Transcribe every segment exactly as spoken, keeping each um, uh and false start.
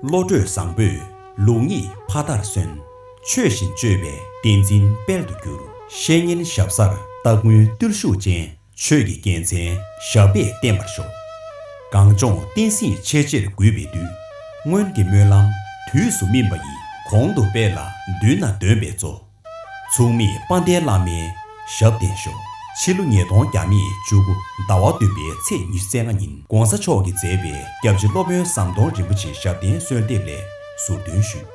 བློ་གྲོས་བཟང་པོས་ལུགས་གཉིས་ཕ་མཐར་སོན། ཆོས་བཞིན་སྤྱོད་པས་བསྟན་འཛིན་དཔལ་དུ་གྱུར། བཤེས་གཉེན་ཞབས་སར་རྟག་ངུའི་བརྟུལ་ཞུགས་ཅན། ཆོས་ཀྱི་རྒྱལ་མཚན་ཞབས་པད་བརྟན་པར་ཤོག། གངས་ལྗོངས་བསྟན་སྲིད་འཆད་ཕྱིར་རྒུད་པའི་དུས། སྔོན་གྱི་སྨོན་ལམ་དུས་སུ་སྨིན་པ་ཡིས། གོང་དུ་སྤེལ་ལ་མདུན་ན་འདོན་པའི་གཙོ། མཚུངས་མེད་དཔལ་ལྡན་བླ་མའི་ཞབས་བརྟན་ཤོག། ཕྱི་ལོ་ཉིས་སྟོང་བརྒྱ་མེད་བཅུ་དགུ་ཟླ་བ་བདུན་པའི་ཚེས་ཉི་ཤུ་རྩ་ལྔ་ཉིན་༧གོང་ས་མཆོག་གིས་མཛད་པའི་སྐྱབས་རྗེ་སློབ་དཔོན་ཟམ་གདོང་རིན་པོ་ཆེའི་ཞབས་བརྟན་གསོལ་འདེབས་ལས་ཟུར་འདོན་ཞུས།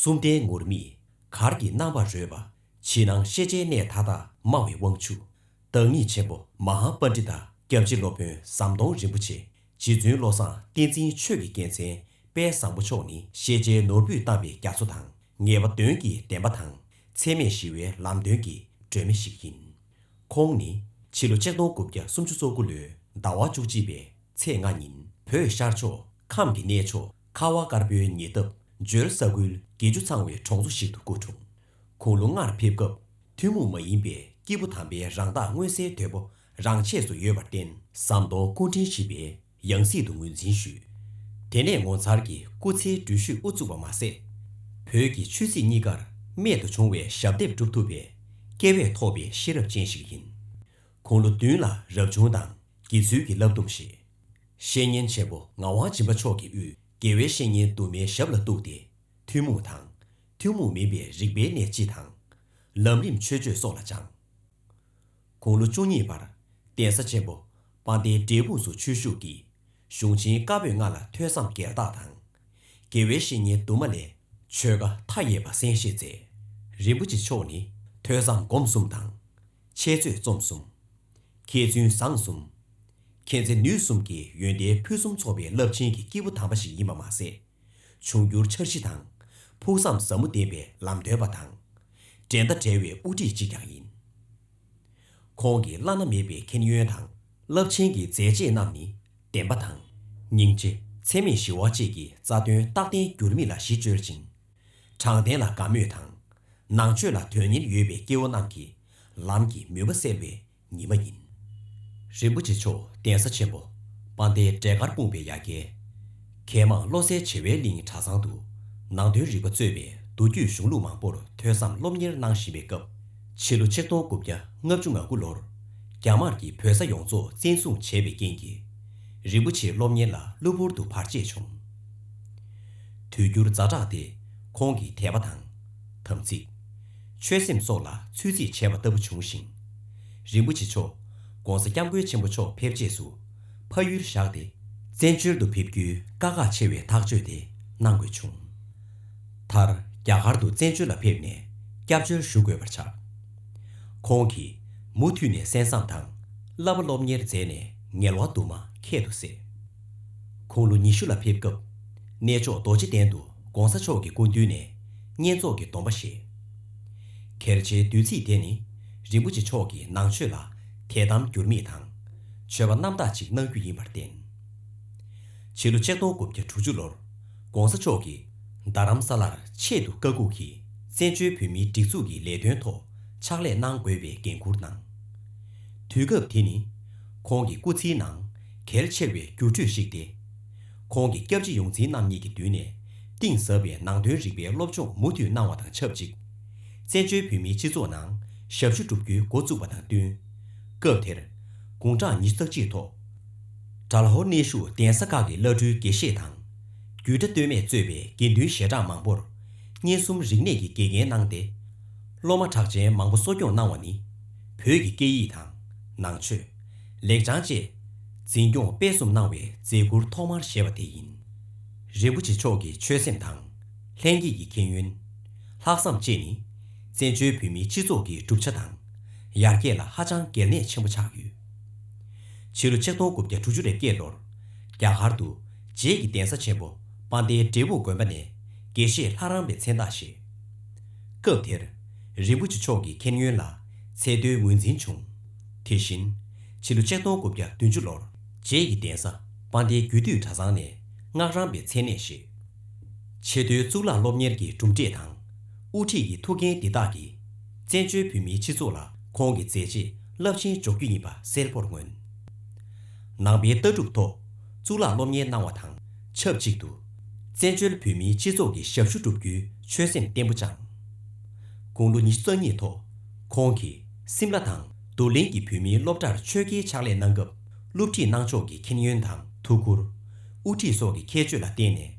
གསུམ་ལྡན་ངུར་སྨྲིག་གར་གྱི་རྣམ་པར་རོལ་པ། ཕྱི་ནང་ཤེས་བྱའི་གནས་མཐའ་དག་སྨྲ་བའི་དབང་ཕྱུག། བདག་ཉིད་ཆེན་པོ་མ་ཧཱ་པཎྜི་ཏ་སྐྱབས་རྗེ་སློབ་དཔོན་ཟམ་གདོང་རིན་པོ་ཆེ་རྗེ་བཙུན་བློ་བཟང་བསྟན་འཛིན་ཆོས་ཀྱི་རྒྱལ་མཚན་དཔལ་བཟང་པོ་མཆོག་ནི་ཤེས་བྱའི་ནོར་བུས་གཏམས་པའི་རྒྱ་མཚོ་དང་། ངེས་པ་དོན་གྱི་བདེན་པ་དང་། འཚེ་མེད་ཞི་བའི་ལམ་སྟོན་གྱི་སྒྲོན་མེ་ཞིག་ཡིན། ཁོང་ནི་ཕྱི་ལོ་ཆིག་སྟོང་དགུ་བརྒྱ་སུམ་ཅུ་སོ་དགུ་ལོའི་ཟླ་བ་བཅུ་གཅིག་པའི་ཚེས་ལྔ་ཉིན་བོད་ཤར་ཕྱོགས་ཁམས་ཀྱི་གནས་མཆོག་ཁ་བ་དཀར་པོའི་ཉེ་འདབས་འཇོལ་ས་ཁུལ་དགེ་བཅུ་ཚང་བའི་གྲོང་ཚོ་ཞིག་ཏུ་སྐུ་འཁྲུངས། ཁོང་ལུང་ལྔར་ཕེབས་སྐབས་ཐུན་མོང་མ་ཡིན་པའི་སྐྱེས་བུ་དམ་པའི་རང་རྟགས་མངོན་གསལ་དོད་པོ་རང་ཆས་སུ་ཡོད་པར་བརྟེན་ཟམ་གདོང་སྐུ་ཕྲེང་བཞི་པའི་ཡང་སྲིད་དུ་ངོས་འཛིན་ཞུས། དེ་ནས་ངོ་མཚར་གྱི་སྐུ་ཚེའི་འགྲུལ་བཞུད་དབུ་བཙུགས་པ་མ་ཟད། བོད་ཀྱི་ཆོས་སྲིད་གཉིས་ཀར་རྨད་དུ་བྱུང་བའི་ཞབས་འདེགས་སྒྲུབ་ཐུབ་པའི་སྐལ་བས་ཐོགས་པའི་ཤེས་རབ་ཅན་ཞིག་ཡིན། ཁོང་ལོ་བདུན་ལ་རབ་བྱུང་དང་དགེ་ཚུལ་གྱི་བསླབ་སྡོམ་བཞེས། བཤེས་གཉེན་ཆེན་པོ་ངག་དབང་སྦྱིན་པ་མཆོག་གི་དབུས་དགེ་བའི་བཤེས་གཉེན་དུ་མའི་ཞབས་ལ་གཏུགས་ཏེ། ཐུན་མོང་དང་། ཐུན་མོང་མིན་པའི་རིག་པའི་གནས་སྤྱི་དང་། ལམ་རིམ་མཆོད་བརྗོད་སོགས་ལ་སྦྱངས། དགུང་ལོ་བཅུ་གཉིས་པར་གདན་ས་ཆེན་པོ་དཔལ་ལྡན་འབྲས་སྤུངས་སུ་ཆོས་ཞུགས་ཀྱིས་གཞུང་ཆེན་བཀའ་པོད་ལྔ་ལ་ཐོས་བསམ་རྒྱས་བཏབ་དང་། དགེ་བའི་བཤེས་གཉེན་དུ་མ་ལས་ཆོས་བཀའ་མཐའ་ཡས་པ་གསན་བཞེས་མཛད། རིན་པོ་ཆེ་མཆོག་ནི་ཐོས་བསམ་སྒོམ་གསུམ་དང་། འཆད་རྩོད་རྩོམ་གསུམ། མཁས་བཙུན་བཟང་གསུམ། མཁྱེན་བརྩེ་ནུས་གསུམ་གྱི་ཡོན་ཏན་ཕུན་སུམ་ཚོགས་པའི་རླབས་ཆེན་གྱི་སྐྱེས་བུ་དམ་པ་ཞིག་ཡིན་པ་མ་ཟད། འབྱུང་འགྱུར་འཆར་གཞི་དང་། ཕུགས་བསམ་ཟབ་མོ་ལྡན་པའི་ལམ་སྟོན་པ་དང་། འགྲན་ཟླ་བྲལ་བའི་དབུ་ཁྲིད་ཅིག་ཀྱང་ཡིན། ཁོང་གི་བླ་ན་མེད་པའི་མཁྱེན་ཡོན་དང་རླབས་ཆེན་གྱི་མཛད་རྗེས་རྣམས་ནི་བདེན་པ་དང་། སྙིང་རྗེ་འཚེ་མེད་ཞི་བ་བཅས་ཀྱི་རྩ་དོན་རྟག་བརྟན་འགྱུར་མེད་ལ་གཞི་བཅོལ་ཅིང་། དྲང་བདེན་ལ་དགའ་མོས་དང་། ནང་ཆོས་ལ་དོན་གཉེར་ཡོད་པའི་སྐྱེ་བོ་རྣམས་ཀྱི་ལམ་གྱི་མུན་པ་སེལ་བའི་ཉི་མ་ཡིན། རིན་པོ་ཆེ་མཆོག་གདན་ས་ཆེན་པོ་དཔལ་ལྡན་འབྲས་དཀར་སྤུངས་པའི་ཡ་གྱལ། མཁས་མང་བློ་གསལ་བྱེ་བའི་གླིང་གྲྭ་ཚང་དུ་ནང་དོན་རིག་པ་གཙོས་པའི་མདོ་རྒྱུད་གཞུང་ལུགས་མང་པོར་ཐོས་བསམ་སློབ་གཉེར་གནང་བཞིན་པའི་སྐབས། ཕྱི་ལོ་ཆིག་སྟོང་དགུ་བརྒྱ་ལྔ་བཅུ་ང་དགུ་ལོར་རྒྱ་དམར་གྱིས་བོད་ས་ཡོངས་རྫོགས་བཙན་བཟུང་བྱས་པའི་རྐྱེན་གྱིས། རིན་པོ་ཆེའི་སློབ་གཉེར་ལ་གློ་བུར་དུ་བར་ཆད་བྱུང་། དུས་འགྱུར་ཛ་དྲག་དེ་ཁོང་གི་དད་པ་དང་། དམ་ཚིག། ཆོས་སེམས་སོགས་ལ་ཚོད་རྩིས་བྱས་པ་ལྟ་བུ་བྱུང་ཞིང་། རིན་པོ་ཆེ་མཆོག་༧གོང་ས་༧སྐྱབས་མགོན་ཆེན་པོ་མཆོག་ཕེབས་རྗེས་སུ་ཕ་ཡུལ་བཞག་སྟེ། བཙན་བྱོལ་དུ་ཕེབས་རྒྱུའི་དཀའ་ཁག་ཆེ་བའི་ཐག་གཅོད་དེ་གནང་དགོས་བྱུང་། མཐར་རྒྱ་གར་དུ་བཙན་བྱོལ་ལ་ཕེབས་ནས་སྐྱབས་བཅོལ་ཞུ་དགོས་པར་ཆགས། ཁོང་གིས་མུ་མཐུད་ནས་གསན་བསམ་དང་བསླབ་པ་སློབ་གཉེར་མཛད་ནས་ངལ་བ་དུ་མ་ཁྱད་དུ་བསད། ཁོང་ལོ་ཉི་ཤུ་ལ་ཕེབས་སྐབས། གནས་མཆོག་རྡོ་རྗེ་གདན་དུ་གོང་ས་མཆོག་གི་སྐུ་མདུན་ནས་བསྙེན་རྫོགས་ཀྱི་སྡོམ་པ་བཞེས། གལ་ཆེའི་དུས་ཚིགས་དེ་ནི་རིན་པོ་ཆེ་མཆོག་གིས་ནང་ཆོས་ལ་དད་དམ་འགྱུར་མེད་དང་། ཆོས་པ་རྣམ་དག་ཅིག་གནང་རྒྱུ་ཡིན་པར་བརྟེན། ཕྱི་ལོ་ཆིག་སྟོང་དགུ་བརྒྱ་དྲུག་ཅུ་ལོར་གོང་ས་མཆོག་གིས་རྡ་རམ་ས་ལར་ཆེད་དུ་བཀའ་འགུགས་ཀྱིས་བཙན་བྱོལ་བོད་མིའི་སྒྲིག་འཛུགས་ཀྱི་ལས་དོན་ཐོག་ཕྱག་ལས་གནང་དགོས་པའི་འགན་འཁུར་གནང་། དུས་སྐབས་དེ་ནི་ཁོང་གི་སྐུ་ཚེའི་ནང་གལ་ཆེ་བའི་འགྱུར་འགྲོས་ཤིག་སྟེ། ཁོང་གི་སྐྱབས་རྗེ་ཡོངས་འཛིན་རྣམ་གཉིས་ཀྱི་མདུན་ནས་གཏིང་ཟབ་པའི་ནང་དོན་རིག་པའི་སློབ་སྦྱོང་མུ་མཐུད་གནང་བ་དང་ཆབས་ཅིག་བཙན་བྱོལ་བོད་མིའི་སྤྱི་ཚོགས་ནང་ཞབས་ཞུ་བསྒྲུབ་རྒྱུའི་འགོ་བཙུགས་པ་དང་བསྟུན། སྐབས་དེར་དགུང་གྲངས་ཉི་ཤུ་རྩ་གཅིག་ཐོག་དྲ་ལྷོར་གནས་བཞུགས་གདན་ས་ཁག་གི་བླ་སྤྲུལ་དགེ་བཤེས་དང་། རྒྱུད་གྲྭ་སྟོད་སྨད་གཙོས་པའི་དགེ་འདུན་ཞལ་གྲངས་མང་པོར་བསྙེན་གསུམ་རིག་གནས་ཀྱི་དགེ་རྒན་གནང་སྟེ། སློབ་མ་གྲགས་ཅན་མང་པོ་གསོ་སྐྱོང་གནང་བ་ནི། བོད་ཀྱི་སྐད་ཡིག་དང་། ནང་ཆོས། ལེགས་བྱང་བཅས་འཛིན་སྐྱོང་སྤེལ་གསུམ་གནང་བའི་མཛད་ཁུར་ཐོག་མར་བཞེས་པ་དེ་ཡིན། རིན་པོ་ཆེ་མཆོག་གི་ཆོས་སེམས་དང་། ལྷན་སྐྱེས་ཀྱི་མཁྱེན་ཡོན། ལྷག་བསམ་བཅས་ནི། བཙན་བྱོལ་བོད་མིའི་སྤྱི་ཚོགས་ཀྱི་གྲུབ་ཆ་དང་། ཡར་རྒྱས་ལ་ཧ་ཅང་གལ་གནད་ཆེན་པོ་ཆགས་ཡོད། ཕྱི་ལོ་ཆིག་སྟོང་དགུ་བརྒྱ་དྲུག་ཅུ་རེ་བརྒྱད་ལོར། རྒྱ་གར་དུ་རྗེ་ཡི་གདན་ས་ཆེན་པོ་དཔལ་ལྡན་འབྲས་སྤུངས་དགོན་པ་ནས་དགེ་བཤེས་ལྷ་རམས་པའི་མཚན་རྟགས་བཞེས། སྐབས་དེར། རིན་པོ་ཆེ་མཆོག་གི་མཁྱེན་ཡོན་ལ་ཚད་མཐོའི་ངོས་འཛིན་བྱུང་། དེ་བཞིན། ཕྱི་ལོ་ཆིག་སྟོང་དགུ་བརྒྱ་བདུན་ཅུ་ལོར། རྗེ་ཡི་གདན་ས་དཔལ་ལྡན་རྒྱུད་སྟོད་གྲྭ་ཚང་ནས་སྔགས་རམས་པའི་མཚན་གནས་བཞེས། ཆེས་མཐོའི་གཙུག་ལག་སློབ་གཉེར་གྱི་གྲུབ་འབྲས་དང་། དབུ་ཁྲིད་ཀྱི་ཐུགས་འགན་འདི་དག་གིས། བཙན་བྱོལ་བོད་མིའི་སྤྱི་ཚོགས་ལ་ཁོང་གི་མཛད་རྗེས་རླབས་ཆེན་འཇོག་རྒྱུ་ཡིན་པ་གསལ་པོར་མངོན། ནང་པའི་ལྟ་གྲུབ་ཐོག་གཙུག་ལག་སློབ་གཉེར་གནང་བ་དང་ཆབས་ཅིག་ཏུ། བཙན་བྱོལ་བོད་མིའི་སྤྱི་ཚོགས་ཀྱི་ཞབས་ཞུ་བསྒྲུབ་རྒྱུའི་ཆོད་སེམས་བརྟན་པོ་བཅངས། དགུང་ལོ་ཉི་ཤུ་རྩ་གཉིས་ཐོག་ཁོང་གིས་སིམ་ལ་དང་རྡོར་གླིང་གི་བོད་མིའི་སློབ་གྲྭར་ཆོས་དགེའི་ཕྱག་ལས་གནང་སྐབས། སློབ་ཁྲིད་གནང་ཕྱོགས་ཀྱི་མཁྱེན་ཡོན་དང་ཐུགས་ཁུར། དབུ་ཁྲིད་སོགས་ཀྱི་ཁྱད་ཆོས་ལ་བརྟེན་ནས།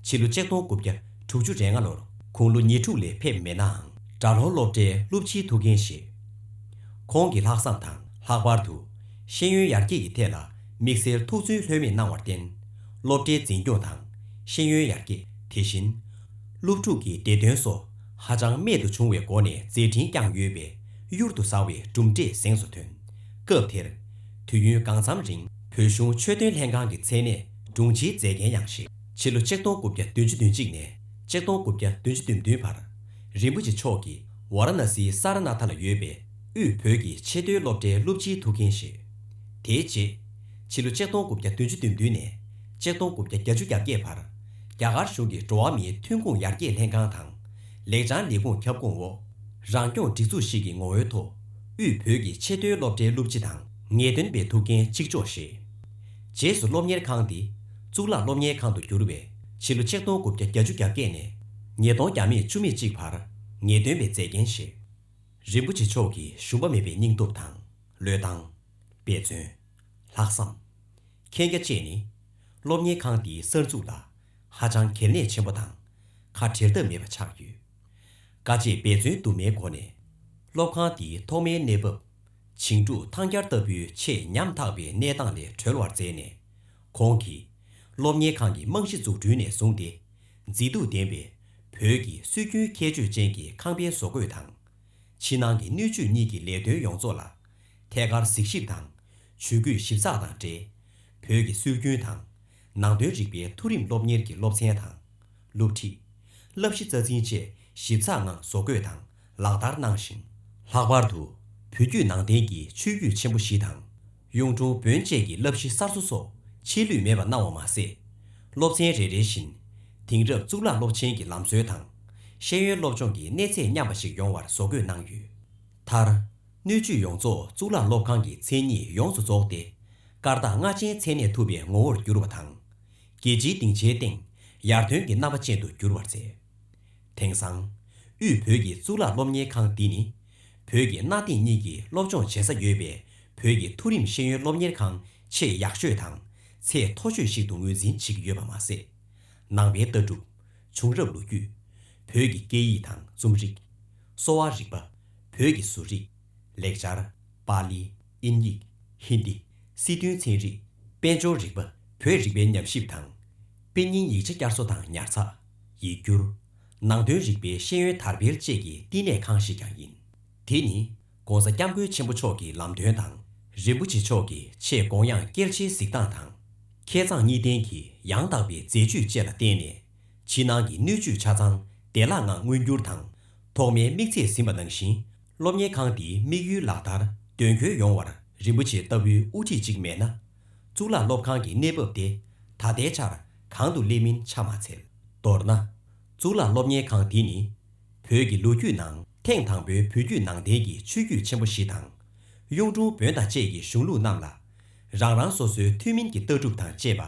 ཕྱི་ལོ་ཆིག་སྟོང་དགུ་བརྒྱ་དྲུག་ཅུ་རེ་ལྔ་ལོར་དགུང་ལོ་ཉེར་དྲུག་ལས་ཕེབས་མེད་ནའང་། སྦྲ་ལྷོ་སློབ་གྲྭའི་སློབ་སྤྱིའི་ཐུགས་འགན་བཞེས། ཁོང་གི་ལྷག་བསམ་དང་ལྷག་པར་དུ་ཤེས་ཡོན་ཡར་རྒྱས་ཀྱི་ཐད་ལ་དམིགས་བསལ་ཐུགས་བརྩོན་ལྷོད་མེད་གནང་བར་བརྟེན། སློབ་གྲྭའི་འཛིན་སྐྱོང་དང་ཤེས་ཡོན་ཡར་རྒྱས། དེ་བཞིན། སློབ་ཕྲུག་གི་བདེ་དོན་སོགས་ཧ་ཅང་རྨད་དུ་བྱུང་བའི་སྒོ་ནས་མཛད་འཕྲིན་བསྐྱངས་ཡོད་པས་གཡུར་དུ་ཟ་བའི་གྲུབ་འབྲས་གཟེངས་སུ་ཐོན། སྐབས་དེར། དུས་ཡུན་གང་འཚམ་རིང་བོད་གཞུང་ཆོས་དོན་ལྷན་ཁང་གི་མཚན་གནས་དྲུང་ཆེའི་མཛད་འགན་ཡང་བཞེས། ཕྱི་ལོ་ཆིག་སྟོང་དགུ་བརྒྱ་བདུན་ཅུ་དོན་གཅིག་ནས་ཆིག་སྟོང་དགུ་བརྒྱ་བདུན་ཅུ་དོན་བདུན་བར་རིན་པོ་ཆེ་མཆོག་གིས་ཝཱ་ར་ཎ་སིའི་ས་ར་ནཱ་ཐ་ལ་ཡོད་པའི་དབུས་བོད་ཀྱི་ཆེས་མཐོའི་སློབ་གྲྭའི་སློབ་སྤྱིའི་ཐུགས་འགན་བཞེས། དེའི་རྗེས། ཕྱི་ལོ་ཆིག་སྟོང་དགུ་བརྒྱ་བདུན་ཅུ་དོན་བདུན་ནས་ཆིག་སྟོང་དགུ་བརྒྱ་བརྒྱད་ཅུ་གྱ་བརྒྱད་བར་རྒྱ་གར་གཞུང་གི་འགྲོ་བ་མིའི་ཐོན་ཁུངས་ཡར་རྒྱས་ལྷན་ཁང་དང་། ལེགས་བྱང་ལས་ཁུངས་ཁྱབ་ཁོངས་འོག་རང་སྐྱོང་སྒྲིག་འཛུགས་ཤིག་གི་ངོ་བོའི་ཐོག་དབུས་བོད་ཀྱི་ཆེས་མཐོའི་སློབ་གྲྭའི་སློབ་སྤྱི་དང་ངེས་སྟོན་པའི་ཐུགས་འགན་གཅིག་ལྕོགས་བཞེས། རྗེས་སུ་སློབ་གཉེར་ཁང་འདི་གཙུག་ལག་སློབ་གཉེར་ཁང་དུ་གྱུར་བས་ཕྱི་ལོ་ཆིག་སྟོང་དགུ་བརྒྱ་བརྒྱད་ཅུ་གྱ་བརྒྱད་ནས་ཉིས་སྟོང་བརྒྱ་མེད་བཅུ་མེད་གཅིག་བར་ངེས་སྟོན་པའི་མཛད་འགན་བཞེས། རིན་པོ་ཆེ་མཆོག་གི་ཞུམ་པ་མེད་པའི་སྙིང་སྟོབས་དང་བློས་བཏང་། འབད་བརྩོན། ལྷག་བསམ། མཁྱེན་རྒྱ་བཅས་ནི་སློབ་གཉེར་ཁང་འདིའི་གསར་འཛུགས་ལ་ཧ་ཅང་གལ་གནད་ཆེན་པོ་དང་ཁ་བྲལ་ཐབས་མེད་པ་ཆགས་ཡོད། དཀའ་སྤྱད་འབད་བརྩོན་དུ་མའི་སྒོ་ནས་སློབ་ཁང་འདིའི་ཐོག་མའི་གནས་བབ། བྱིངས་ཕྲུག་ཐང་སྐྱར་ལྟ་བུའི་ཆེས་ཉམ་ཐག་པའི་གནས་སྟངས་ལས་གྲོལ་བར་མཛད་ནས། ཁོང་གིས་སློབ་གཉེར་ཁང་གི་རྨང་གཞི་འཛུགས་སྐྲུན་ནས་བཟུང་སྟེ། མཛེས་སྡུག་ལྡན་པའི་བོད་ཀྱི་སྲོལ་རྒྱུན་ཁྱད་ཆོས་ཅན་གྱི་ཁང་པའི་བཟོ་བཀོད་དང་། ཕྱི་ནང་གི་སྣོད་བཅུད་གཉིས་ཀྱི་ལས་དོན་ཡོངས་རྫོགས་ལ་ཐད་ཀར་གཟིགས་ཞིབ་དང་ཇུས་འགོད་ཞིབ་ཚགས་དང་འབྲེལ། བོད་ཀྱི་སྲོལ་རྒྱུན་དང་ནང་དོན་རིག་པའི་མཐོ་རིམ་སློབ་གཉེར་གྱི་སློབ་ཚན་དང་། སློབ་ཁྲིད། བསླབ་གཞི་རྩ་འཛིན་བཅས་ཞིབ་ཚགས་ངང་བཟོ་བཀོད་དང་ལག་བསྟར་གནང་ཞིང་། ལྷག་པར་དུ་བོད་བརྒྱུད་ནང་བསྟན་གྱི་ཆོས་བརྒྱུད་ཆེན་པོ་བཞི་དང་། གཡུང་དྲུང་བོན་བཅས་ཀྱི་བསླབ་གཞི་གསར་བཟོ་སོགས་ཆད་ལུས་མེད་པར་གནང་བ་མ་ཟད། སློབ་ཚན་རེ་རེ་བཞིན་དེང་རབས་གཙུག་ལག་སློབ་ཆེན་གྱི་ལམ་སྲོལ་དང་། ཤེས་ཡོན་སློབ་སྦྱོང་གི་གནས་ཚད་མཉམ་པ་ཞིག་ཡོང་བར་བཟོ་བཀོད་གནང་ཡོད། མཐར། སྣོད་བཅུད་ཡོངས་རྫོགས་གཙུག་ལག་སློབ་ཁང་གི་མཚན་ཉིད་ཡོངས་སུ་རྫོགས་ཏེ། སྐར་རྟགས་ལྔ་ཅན་མཚན་གནས་ཐུབ་པའི་ངོ་བོར་གྱུར་བ་དང་། རྒྱལ་སྤྱིའི་སྡིངས་ཆའི་སྟེང་ཡར་ཐོན་གྱི་རྣམ་པ་ཅན་དུ་འགྱུར་བར་མཛད། དེང་སང་། དབུས་བོད་ཀྱི་གཙུག་ལག་སློབ་གཉེར་ཁང་འདི་ནི། བོད་ཀྱི་གནའ་དེང་གཉིས་ཀྱི་སློབ་སྦྱོང་བྱེད་ས་ཡོད་པའི་བོད་ཀྱི་མཐོ་རིམ་ཤེས་ཡོན་སློབ་གཉེར་ཁང་ཆེས་ཡག་ཤོས་དང་ཚད་མཐོ་ཤོས་ཤིག་ཏུ་ངོས་འཛིན་བྱེད་ཀྱི་ཡོད་པ་མ་ཟད། ནང་པའི་ལྟ་གྲུབ། བྱུང་རབས་ལོ་རྒྱུས། བོད་ཀྱི་སྐད་ཡིག་དང་རྩོམ་རིག། གསོ་བ་རིག་པ། བོད་ཀྱི་བཟོ་རིག། ལེགས་སྦྱར། པཱ་ལི། དབྱིན་ཡིག། ཧིན་དི། སྲིད་དོན་ཚན་རིག། དཔལ་འབྱོར་རིག་པ། བོད་རིག་པའི་ཉམས་ཞིབ་དང་། དཔེ་རྙིང་ཡིག་ཆ་བསྐྱར་གསོ་དང་ཉར་ཚགས། ཡིག་སྒྱུར། ནང་དོན་རིག་པའི་ཤེས་ཡོན་དར་སྤེལ་བཅས་ཀྱི་བསྟི་གནས་ཁང་ཞིག་ཀྱང་ཡིན། དེ་ནི་༸གོང་ས་༸སྐྱབས་མགོན་ཆེན་པོ་མཆོག་གི་ལམ་སྟོན་དང་། རིན་པོ་ཆེ་མཆོག་གི་ཆེས་དགོངས་ཡངས་གལ་ཆེའི་གཟིགས་སྟངས་དང་། མཁས་མཛངས་གཉིས་ལྡན་གྱི་ཡང་དག་པའི་མཛད་ཇུས་བཅས་ལ་བརྟེན་ནས། ཕྱི་ནང་གི་སྣོད་བཅུད་ཆ་ཚང་བདེ་བླག་ངང་མངོན་འགྱུར་དང་། ཐོག་མའི་དམིགས་ཚད་ཟིན་པ་ནང་བཞིན། སློབ་གཉེར་ཁང་འདིའི་དམིགས་ཡུལ་ལག་བསྟར་དོན་འཁྱོལ་ཡོང་བར་རིན་པོ་ཆེ་ལྟ་བུའི་དབུ་ཁྲིད་ཅིག་མེད་ན། གཙུག་ལག་སློབ་ཁང་གི་གནས་བབ་དེ་ད་ལྟའི་ཆར་གང་དུ་སླེབས་མིན་ཆ་མ་འཚལ། མདོར་ན། གཙུག་ལག་སློབ་གཉེར་ཁང་འདི་ནི། བོད་ཀྱི་ལོ་རྒྱུས་ནང་ཐེངས་དང་པོའི་བོད་བརྒྱུད་ནང་བསྟན་གྱི་ཆོས་བརྒྱུད་ཆེན་པོ་བཞི་དང་། གཡུང་དྲུང་བོན་དང་བཅས་ཀྱི་གཞུང་ལུགས་རྣམས་ལ། རང་རང་སོ་སོའི་ཐུན་མིན་གྱི་ལྟ་གྲུབ་དང་བཅས་པ་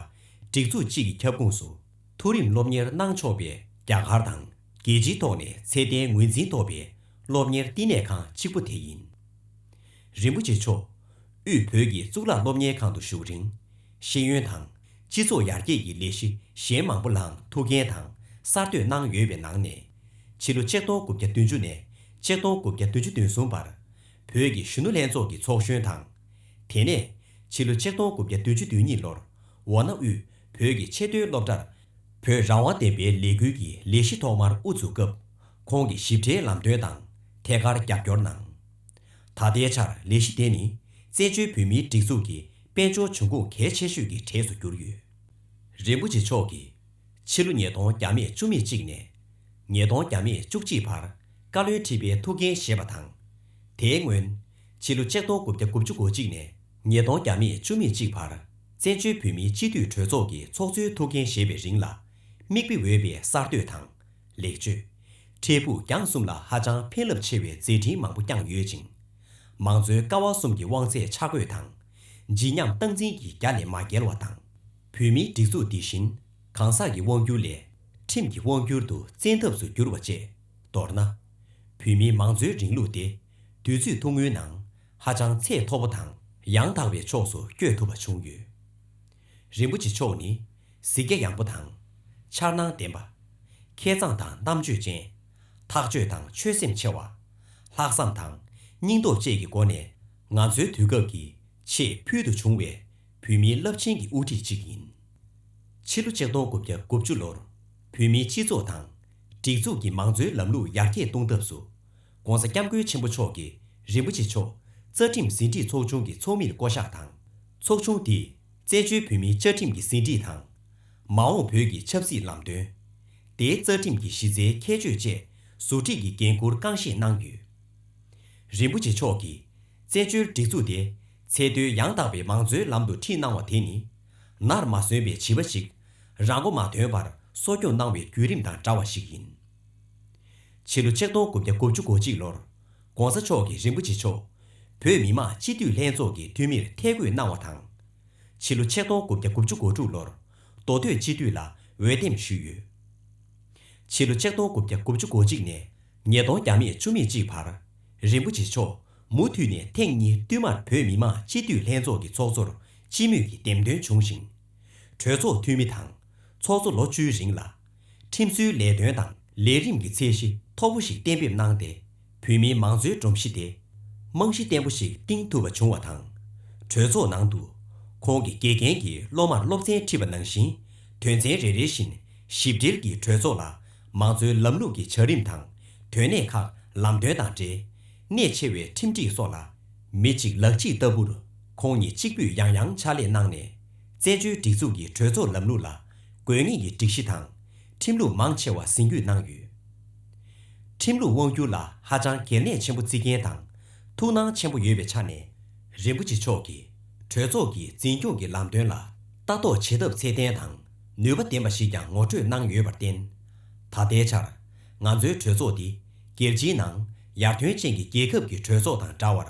སྒྲིག་འཛུགས་གཅིག་གི་ཁྱབ་ཁོངས་སུ། མཐོ་རིམ་སློབ་གཉེར་གནང་ཆོག་པའི་རྒྱ་གར་དང་རྒྱལ་སྤྱིའི་ཐོག་ནས་ཚད་ལྡན་ངོས་འཛིན་ཐོབ་པའི་སློབ་གཉེར་བསྟི་གནས་ཁང་གཅིག་པུ་དེ་ཡིན། རིན་པོ་ཆེ་མཆོག་དབུས་བོད་ཀྱི་གཙུག་ལག་སློབ་གཉེར་ཁང་དུ་བཞུགས་རིང་། ཤེས་ཡོན་དང་སྤྱི་ཚོགས་ཡར་རྒྱས་ཀྱི་ལས་གཞི་གཞན་མང་པོ་ལའང་ཐུགས་འགན་དང་གསར་གཏོད་གནང་ཡོད་པའི་ནང་ནས། ཕྱི་ལོ་ཆིག་སྟོང་དགུ་བརྒྱ་བདུན་ཅུ་ནས་ཆིག་སྟོང་དགུ་བརྒྱ་བདུན་ཅུ་དོན་གསུམ་བར་བོད་ཀྱི་གཞོན་ནུ་ལྷན་ཚོགས་ཀྱི་ཚོགས་གཞོན་དང་། དེ་ནས་ཕྱི་ལོ་ཆིག་སྟོང་དགུ་བརྒྱ་བདུན་ཅུ་དོན་གཉིས་ལོར་ཝཱ་ཎ་དབུས་བོད་ཀྱི་ཆེས་མཐོའི་སློབ་གྲྭར་བོད་རང་དབང་བདེན་པའི་ལས་འགུལ་གྱི་ལས་གཞི་ཐོག་མར་དབུ་འཛུགས་སྐབས། ཁོང་གི་ཞིབ་ཕྲའི་ལམ་སྟོན་དང་ཐད་ཀར་རྒྱབ་སྐྱོར་གནང་། ད་ལྟའི་ཆར་ལས་གཞི་དེ་ནི་བཙན་བྱོལ་བོད་མིའི་སྒྲིག་འཛུགས་ཀྱི་དཔལ་འབྱོར་འབྱུང་ཁུངས་གལ་ཆེ་ཤོས་ཀྱི་གྲས་སུ་གྱུར་ཡོད། རིན་པོ་ཆེ་མཆོག་གིས་ཕྱི་ལོ་ཉིས་སྟོང་བརྒྱ་མེད་བཅུ་མེད་གཅིག་ནས་ཉིས་སྟོང་བརྒྱ་མེད་བཅུ་གཅིག་བར་བཀའ་བློན་ཁྲི་པའི་ཐུགས་འགན་བཞེས་པ་དང་། དེའི་སྔོན་ཕྱི་ལོ་ཆིག་སྟོང་དགུ་བརྒྱ་དགུ་བཅུ་གོ་གཅིག་ནས་ཉིས་སྟོང་བརྒྱ་མེད་བཅུ་མེད་གཅིག་བར་བཙན་བྱོལ་བོད་མིའི་སྤྱི་འཐུས་གྲོས་ཚོགས་ཀྱི་ཚོགས་གཙོའི་ཐུགས་འགན་བཞེས་པའི་རིང་ལ། མིག་དཔེ་འོས་པའི་གསར་གཏོད་དང་། ལེགས་བཅོས། འཕྲལ་ཕུགས་རྒྱང་གསུམ་ལ་ཧ་ཅང་ཕན་རླབས་ཆེ་བའི་མཛད་འཕྲིན་མང་པོ་བསྐྱངས་ཡོད་ཅིང་། མང་གཙོའི་ཀ་བ་གསུམ་གྱི་དབང་ཚད་ཆ་བགོས་དང་། ལྗིད་མཉམ་སྟངས་འཛིན་གྱི་རྒྱ་ལས་མ་བརྒལ་བ་དང་། བོད་མིའི་སྒྲིག་འཛུགས་འདི་བཞིན་གང་ཟག་གི་དབང་སྒྱུར་ལས་ཁྲིམས་ཀྱི་དབང་སྒྱུར་དུ་བཙན་ཐབས་སུ་གྱུར་བ་བཅས། མདོར་ན། བོད་མིའི་མང་གཙོའི་རིང་ལུགས་དེ་དུས་ཚོད་ཐུང་ངུའི་ནང་ཧ་ཅང་ཚད་མཐོ་པོ་དང་ཡང་དག་པའི་ཕྱོགས་སུ་བསྐྱོད་ཐུབ་པ་བྱུང་ཡོད། རིན་པོ་ཆེ་མཆོག་ནི་གཟིགས་རྒྱ་ཡངས་པོ་དང་། འཆར་སྣང་ལྡན་པ། མཁས་མཛངས་དང་རྣམ་དཔྱོད་ཅན། ཐག་གཅོད་དང་ཆོད་སེམས་ཆེ་བ། ལྷག་བསམ་དང་སྙིང་སྟོབས་བཅས་ཀྱི་སྒོ་ནས་ང་ཚོའི་དུས་སྐབས་ཀྱི་ཆེས་ཕུལ་དུ་བྱུང་བའི་བོད་མིའི་རླབས་ཆེན་གྱི་དབུ་ཁྲིད་ཅིག་ཡིན། ཕྱི་ལོ་ཆིག་སྟོང་དགུ་བརྒྱ་དགུ་བཅུ་ལོར་བོད་མིའི་སྤྱི་ཚོགས་དང་སྒྲིག་འཛུགས་ཀྱི་མང་གཙོའི་ལམ་ལུགས་ཡར་རྒྱས་གཏོང་ཐབས་སུ། ྋགོང་ས་ྋསྐྱབས་མགོན་ཆེན་པོ་མཆོག་གིས་རིན་པོ་ཆེ་མཆོག་རྩ་ཁྲིམས་ཟིན་བྲིས་ཚོགས་ཆུང་གི་ཚོགས་མིར་བསྐོ་གཞག་དང་། ཚོགས་ཆུང་དེས་བཙན་བྱོལ་བོད་མིའི་བཅའ་ཁྲིམས་ཀྱི་ཟིན་བྲིས་དང་། མ་འོངས་བོད་ཀྱི་ཆབ་སྲིད་ལམ་སྟོན། དེའི་རྩ་ཁྲིམས་ཀྱི་གཞི་རྩའི་ཁྱད་ཆོས་བཅས་ཟུར་ཁྲིད་ཀྱི་འགན་འཁུར་རྐང་བཞེས་གནང་ཡོད། རིན་པོ་ཆེ་མཆོག་གིས་བཙན་བྱོལ་སྒྲིག་འཛུགས་དེ་ཚད་མཐོའི་ཡང་དག་པའི་མང་གཙོའི་ལམ་དུ་ཁྲིད་གནང་བ་དེ་ནི། ནར་མ་སོན་པའི་བྱིས་པ་ཞིག་རང་མགོ་མ་ཐོན་པར་གསོ་སྐྱོང་གནང་བའི་བརྒྱུད་རིམ་དང་འདྲ་བ་ཞིག་ཡིན། ཕྱི་ལོ་ཆིག་སྟོང་དགུ་བརྒྱ་དགུ་བཅུ་གོ་གཅིག་ལོར་ྋགོང་ས་མཆོག་གིས་རིན་པོ་ཆེ་མཆོག་བོད་མི་མང་སྤྱི་འཐུས་ལྷན་ཚོགས་ཀྱི་འཐུས་མིར་ཐད་བསྐོས་གནང་བ་དང་། ཕྱི་ལོ་ཆིག་སྟོང་དགུ་བརྒྱ་དགུ་བཅུ་གོ་དྲུག་ལོར་མདོ་སྟོད་སྤྱི་འཐུས་ལ་འོས་འདེམས་ཞུས་ཡོད། ཕྱི་ལོ་ཆིག་སྟོང་དགུ་བརྒྱ་དགུ་བཅུ་གོ་གཅིག་ནས་ཉིས་སྟོང་བརྒྱ་མེད་བཅུ་གཅིག་བར། རིན་པོ་ཆེ་མཆོག་མུ་མཐུད་ནས་ཐེངས་གཉིས་བསྟུད་མར་བོད་མི་མང་སྤྱི་འཐུས་ལྷན་ཚོགས་ཀྱི་ཚོགས་གཙོར་སྤྱི་མོས་ཀྱིས་འདེམས་ཐོན་བྱུང་ཞིང་། གྲོས་ཚོགས་འཐུས་མི་དང་ཚོགས་གཙོ་ལོ་བཅུའི་རིང་ལ། ཁྲིམས་བཟོའི་ལས་དོན་དང་ལས་རིམ་གྱི་ཚད་གཞི་མཐོ་པོ་ཞིག་གཏན་འབེབས་གནང་སྟེ། བོད་མིའི་མང་གཙོའི་སྒྲོམ་གཞི་དེ་རྨང་གཞི་བརྟན་པོ་ཞིག་བཏིང་ཐུབ་པ་བྱུང་བ་དང་། གྲོས་ཚོགས་ནང་དུ་ཁོང་གིས་དགེ་རྒན་གྱི་སློབ་མར་སློབ་ཚན་ཁྲིད་པ་ནང་བཞིན། དོན་ཚན་རེ་རེ་བཞིན་ཞིབ་ཕྲའི་གི་གྲོས་ཚོགས་ལ་མང་གཙོའི་ལམ་ལུགས་ཀྱི་བྱ་རིམ་དང་། དོན་གནད་ཁག་ལམ་སྟོན་དང་འབྲེལ། གནད་ཆེ་བའི་ཁྲིམས་སྒྲིག་སོགས་ལ་མི་གཅིག་ལག་གཅིག་ལྟ་བུར་ཁོང་ཉིད་གཅིག་པུས་ཡང་ཡང་ཕྱག་ལས་གནང་ནས། བཙན་བྱོལ་སྒྲིག་འཛུགས་ཀྱི་གྲོས་ཚོགས་ལམ་ལུགས་ལ་དགོས་ངེས་ཀྱི་སྒྲིག་གཞི་དང་ཁྲིམས་ལུགས་མང་ཆེ་བ་ཟིན་བསྒྱུར་གནང་ཡོད། ཁྲིམས་ལུགས་དབང་སྒྱུར་ལ་ཧ་ཅང་གལ་གནད་ཆེན་པོ་བརྩི་མཁན་དང་ཐུགས་སྣང་ཆེན་པོ་ཡོད་པའི་ཆ་ནས། རིན་པོ་ཆེ་མཆོག་གིས་གྲོས་ཚོགས་ཀྱི་འཛིན་སྐྱོང་གི་ལམ་སྟོན་ལ་ལྟ་རྟོག་བྱེད་ཐབས་ཚད་ལྡན་དང་ནུས་པ་ལྡན་པ་ཞིག་ཀྱང་ངོ་སྤྲོད་གནང་ཡོད་པར་བརྟེན། ད་ལྟའི་ཆར་ང་ཚོའི་གྲོས་ཚོགས་འདི་རྒྱལ་སྤྱིའི་ནང་ཡར་ཐོན་ཅན་གྱི་རྒྱལ་ཁབ་ཀྱི་གྲོས་ཚོགས་དང་འདྲ་བར།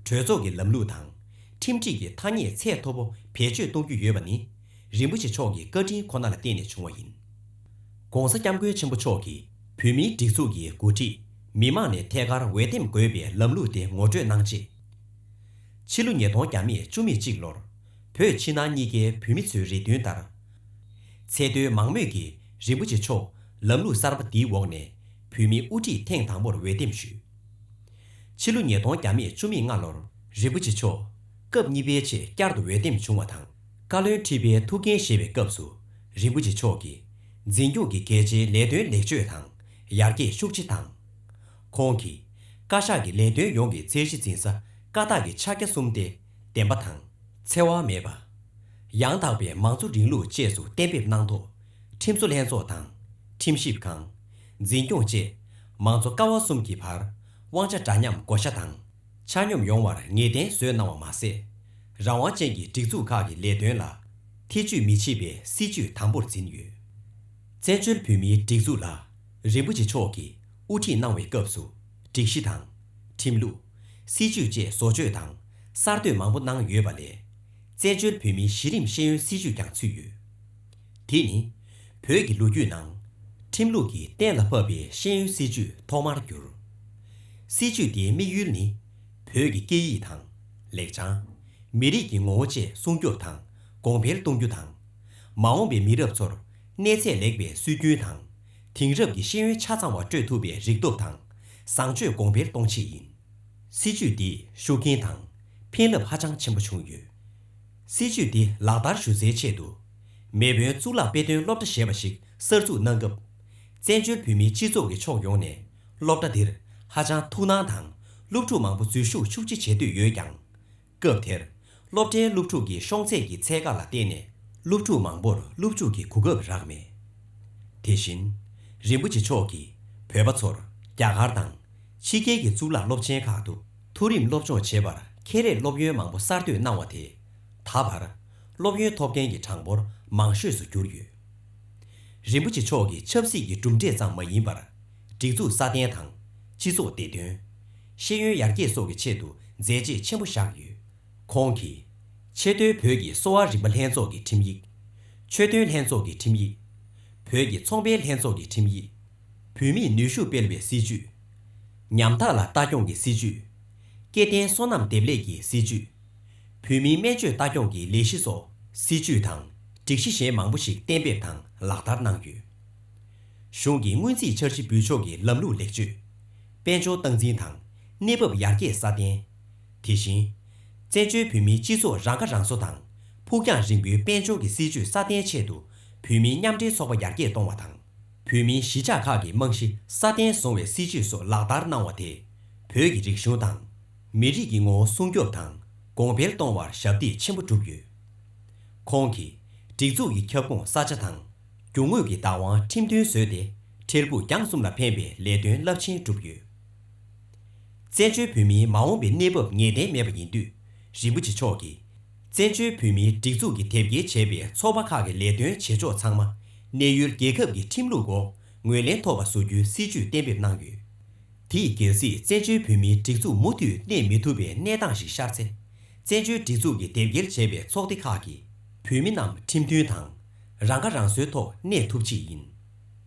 གྲོས་ཚོགས་ཀྱི་ལམ་ལུགས་དང་ཁྲིམས་སྒྲིག་གི་ཐ་སྙད་ཚད་མཐོ་པོ་བེད་སྤྱོད་གཏོང་རྒྱུ་ཡོད་པ་ནི་རིན་པོ་ཆེ་མཆོག་གི་བཀའ་དྲིན་ཁོ་ན་ལ་བརྟེན་ནས་བྱུང་བ་ཡིན། ྋགོང་ས་ྋསྐྱབས་མགོན་ཆེན་པོ་མཆོག་གིས་བོད་མིའི་སྒྲིག་འཛུགས་ཀྱི་འགོ་ཁྲིད་མི་མང་ནས་ཐད་ཀར་འོས་འདེམས་དགོས་པའི་ལམ་ལུགས་དེ་ངོ་སྤྲོད་གནང་རྗེས། ཕྱི་ལོ་ཉིས་སྟོང་བརྒྱ་མེད་བཅུ་མེད་གཅིག་ལོར་བོད་ཕྱི་ནང་གཉིས་ཀའི་བོད་མི་ཚོའི་རེ་འདུན་ལྟར། ཚད་མཐོའི་མང་མོས་ཀྱིས་རིན་པོ་ཆེ་མཆོག་ལམ་ལུགས་གསར་པ་འདིའི་འོག་ནས་བོད་མིའི་དབུ་ཁྲིད་ཐེངས་དང་པོར་འོས་འདེམས་ཞུས། ཕྱི་ལོ་ཉིས་སྟོང་བརྒྱ་མེད་བཅུ་མེད་ལྔ་ལོར་རིན་པོ་ཆེ་མཆོག་སྐབས་གཉིས་པའི་ཆེད་བསྐྱར་དུ་འོས་འདེམས་བྱུང་བ་དང་། བཀའ་བློན་ཁྲི་པའི་ཐུགས་འགན་བཞེས་པའི་སྐབས་སུ་རིན་པོ་ཆེ་མཆོག་གིས་འཛིན་སྐྱོང་གི་གལ་ཆེའི་ལས་དོན་ལེགས་བཅོས་དང་ཡར་རྒྱས་ཤུགས་ཆེ་དང་། ཁོང་གིས་བཀའ་ཤག་གི་ལས་དོན་ཡོངས་ཀྱི་ཚད་གཞི་འཛིན་ས་བཀའ་རྟགས་ཀྱི་ཕྱག་རྒྱ་གསུམ་སྟེ་བདེན་པ་དང་འཚེ་བ་མེད་པ། ཡང་དག་པའི་མང་གཙོ་རིང་ལུགས་བཅས་སུ་གཏན་འབེབས་གནང་ཐོག་ཁྲིམས་བཟོ་ལྷན་ཚོགས་དང་། ཁྲིམས་ཞིབ་ཁང་། འཛིན་སྐྱོང་བཅས་མང་གཙོ་ཀ་བ་གསུམ་གྱི་བར་དབང་ཆ་འདྲ་མཉམ་བགོ་བཤའ་དང་། ཆ་སྙོམས་ཡོང་བར་ངེས་གཏན་བཟོས་གནང་བ་མ་ཟད། རང་དབང་ཅན་གྱི་སྒྲིག་འཛུགས་ཁག་གི་ལས་དོན་ལ་ཐེ་ཇུས་མི་བྱེད་པའི་སྲིད་ཇུས་དམ་པོར་འཛིན་ཡོད། བཙན་བྱོལ་བོད་མིའི་སྒྲིག་འཛུགས་ལ་རིན་པོ་ཆེ་མཆོག་གིས་དབུ་ཁྲིད་གནང་བའི་སྐབས་སུ་སྒྲིག་གཞི་དང་། ཁྲིམས་ལུགས། སྲིད་ཇུས་བཅས་བཟོ་བཅོས་དང་གསར་གཏོད་མང་པོ་གནང་ཡོད་པ་ལས། བཙན་བྱོལ་བོད་མིའི་གཞི་རིམ་ཤེས་ཡོན་སྲིད་ཇུས་ཀྱང་ཚུད་ཡོད། དེ་ནི། བོད་ཀྱི་ལོ་རྒྱུས་ནང་། ཁྲིམས་ལུགས་ཀྱིས་གཏན་ལ་ཕབ་པའི་ཤེས་ཡོན་སྲིད་ཇུས་ཐོག་མར་གྱུར། སྲིད་ཇུས་དེའི་དམིགས་ཡུལ་ནི། བོད་ཀྱི་སྐད་ཡིག་དང་། ལེགས་བྱང་། མི་རིགས་ཀྱི་ངོ་བོ་བཅས་སྲུང་སྐྱོབ་དང་གོང་འཕེལ་གཏོང་རྒྱུ་དང་། མ་འོངས་པའི་མི་རབས་ཚོར་གནས་ཚད་ལེགས་པའི་སྲོལ་རྒྱུན་དང་། དེང་རབས་ཀྱི་ཤེས་ཡོན་ཆ་ཚང་བ་སྤྲོད་ཐུབ་པའི་རིག་སྟོབས་དང་བཟང་སྤྱོད་གོང་འཕེལ་གཏོང་ཆེད་ཡིན། སྲིད་ཇུས་འདིས་ཤུགས་རྐྱེན་དང་ཕན་རླབས་ཧ་ཅང་ཆེན་པོ་བྱུང་ཡོད། སྲིད་ཇུས་འདི་ལག་བསྟར་ཞུ་སའི་ཆེད་དུ། མེས་དབོན་གཙུག་ལག་དཔེ་སྟོན་སློབ་གྲྭ་ཞེས་པ་ཞིག་གསར་འཛུགས་གནང་སྐབས། བཙན་བྱོལ་བོད་མིའི་སྤྱི་ཚོགས་ཀྱི་ཕྱོགས་ཡོངས་ནས་སློབ་གྲྭ་འདིར་ཧ་ཅང་ཐུགས་སྣང་དང་སློབ་ཕྲུག་མང་པོ་འཛུལ་ཞུགས་ཤུགས་ཆེ་བྱེད་འདོད་ཡོད་ཀྱང་། སྐབས་དེར་སློབ་གྲྭའི་སློབ་ཕྲུག་གི་ཤོང་ཚད་ཀྱི་ཚད་བཀག་ལ་བརྟེན་ནས་སློབ་ཕྲུག་མང་པོར་སློབ་འཇུག་གི་གོ་སྐབས་རག་མེད། དེ་བཞིན། རིན་པོ་ཆེ་མཆོག་གིས་བོད་པ་ཚོར་རྒྱ་གར་དང་ཕྱི་རྒྱལ་གྱི་གཙུག་ལག་སློབ་ཆེན་ཁག་ཏུ་མཐོ་རིམ་སློབ་སྦྱོང་བྱེད་པར་ཁེ་ལས་སློབ་ཡོན་མང་པོ་གསར་གཏོད་གནང་བ་དེས་ད་བར་སློབ་ཡོན་ཐོབ་མཁན་གྱི་གྲངས་འབོར་མང་ཤོས་སུ་གྱུར་ཡོད། རིན་པོ་ཆེ་མཆོག་གི་ཆབ་སྲིད་ཀྱི་གྲུབ་འབྲས་ཙམ་མ་ཡིན་པར། སྒྲིག་འཛུགས་སྲ་བརྟན་དང་། སྤྱི་ཚོགས་བདེ་དོན། ཤེས་ཡོན་ཡར་རྒྱས་སོགས་ཀྱི་ཆེད་དུ་མཛད་རྗེས་ཆེན་པོ་བཞག་ཡོད། ཁོང་གིས་ཆེས་མཐོའི་བོད་ཀྱི་གསོ་བ་རིག་པ་ལྷན་ཚོགས་ཀྱི་ཁྲིམས་ཡིག་ཆོས་དོན་ལྷན་ཚོགས་ཀྱི་ཁྲིམས་ཡིག་བོད་ཀྱི་ཚོང་པའི་ལྷན་ཚོགས་ཀྱི་ཁྲིམས་ཡིག་བུད་མེད་ནུས་ཤུགས་སྤེལ་བའི་སྲིད་ཇུས། ཉམ་ཐག་ལ་ལྟ་སྐྱོང་གི་སྲིད་ཇུས། སྐྱེ་ལྡན་སོ་ནམ་འདེབས་ལས་ཀྱི་སྲིད་ཇུས། བོད་མིའི་སྨན་བཅོས་ལྟ་སྐྱོང་གི་ལས་གཞི་སོགས་སྲིད་ཇུས་དང་སྒྲིག་གཞི་གཞན་མང་པོ་ཞིག་གཏན་འབེབས་དང་ལག་བསྟར་གནང་ཡོད། གཞུང་གི་སྔོན་རྩིས་འཆར་གཞི་འབུལ་ཕྱོགས་ཀྱི་ལམ་ལུགས་ལེགས་བཅོས། དཔལ་འབྱོར་སྟངས་འཛིན་དང་གནས་བབ་ཡར་རྒྱས་སྲ་བརྟན། དེ་བཞིན། བཙན་བྱོལ་བོད་མིའི་སྤྱི་ཚོགས་རང་ཁ་རང་གསོ་དང་ཕུགས་རྒྱང་རིང་པོའི་དཔལ་འབྱོར་གྱི་སྲིད་ཇུས་སྲ་བརྟན་ཆེད་དུ་བོད་མིའི་མཉམ་འབྲེལ་ཚོགས་པ་ཡར་རྒྱས་གཏོང་བ་དང་། བོད་མིའི་གཞིས་ཆགས་ཁག་གི་རྨང་གཞི་སྲ་བརྟན་བཟོ་བའི་སྲིད་ཇུས་སོགས་ལག་བསྟར་གནང་བ་དེས་བོད་ཀྱི་རིག་གཞུང་དང་མི་རིགས་ཀྱི་ངོ་བོ་སྲུང་སྐྱོབ་དང་གོང་འཕེལ་གཏོང་བར་ཞབས་འདེགས་ཆེན་པོ་བསྒྲུབས་ཡོད། ཁོང་གིས་སྒྲིག་འཛུགས་ཀྱི་ཁྱབ་ཁོངས་ས་ཆ་དང་རྒྱུ་དངོས་ཀྱི་བདག་དབང་ཁྲིམས་མཐུན་བཟོས་ཏེ་འཕྲལ་ཕུགས་རྒྱང་གསུམ་ལ་ཕན་པའི་ལས་དོན་རླབས་ཆེན་བསྒྲུབས་ཡོད། བཙན་བྱོལ་བོད་མིའི་མ་འོངས་པའི་གནས་བབ་ངེས་གཏན་མེད་པ་ཡིན་དུས། རིན་པོ་ཆེ་མཆོག་གིས་བཙན་བྱོལ་བོད་མིའི་སྒྲིག་འཛུགས་ཀྱིས་དེབ་སྐྱེལ་བྱས་པའི་ཚོགས་པ་ཁག་གི་ལས་དོན་བྱེད་ཕྱོགས་ཚང་མ་གནས་ཡུལ་རྒྱལ་ཁབ་ཀྱི་ཁྲིམས་ལུགས་འོག་ངོས་ལེན་ཐོབ་པ་བཟོ་རྒྱུའི་སྲིད་ཇུས་གཏན་འབེབས་གནང་ཡོད། དེས་གལ་སྲིད་བཙན་བྱོལ་བོད་མིའི་སྒྲིག་འཛུགས་མུ་མཐུད་གནས་མི་ཐུབ་པའི་གནས་སྟངས་ཤིག་ཤར་ཚེ། བཙན་བྱོལ་སྒྲིག་འཛུགས་ཀྱིས་དེབ་སྐྱེལ་བྱས་པའི་ཚོགས་སྡེ་ཁག་གིས་བོད་མི་རྣམས་ཁྲིམས་མཐུན་དང་རང་ཁ་རང་གསོའི་ཐོག་གནས་ཐུབ་ཆེད་ཡིན།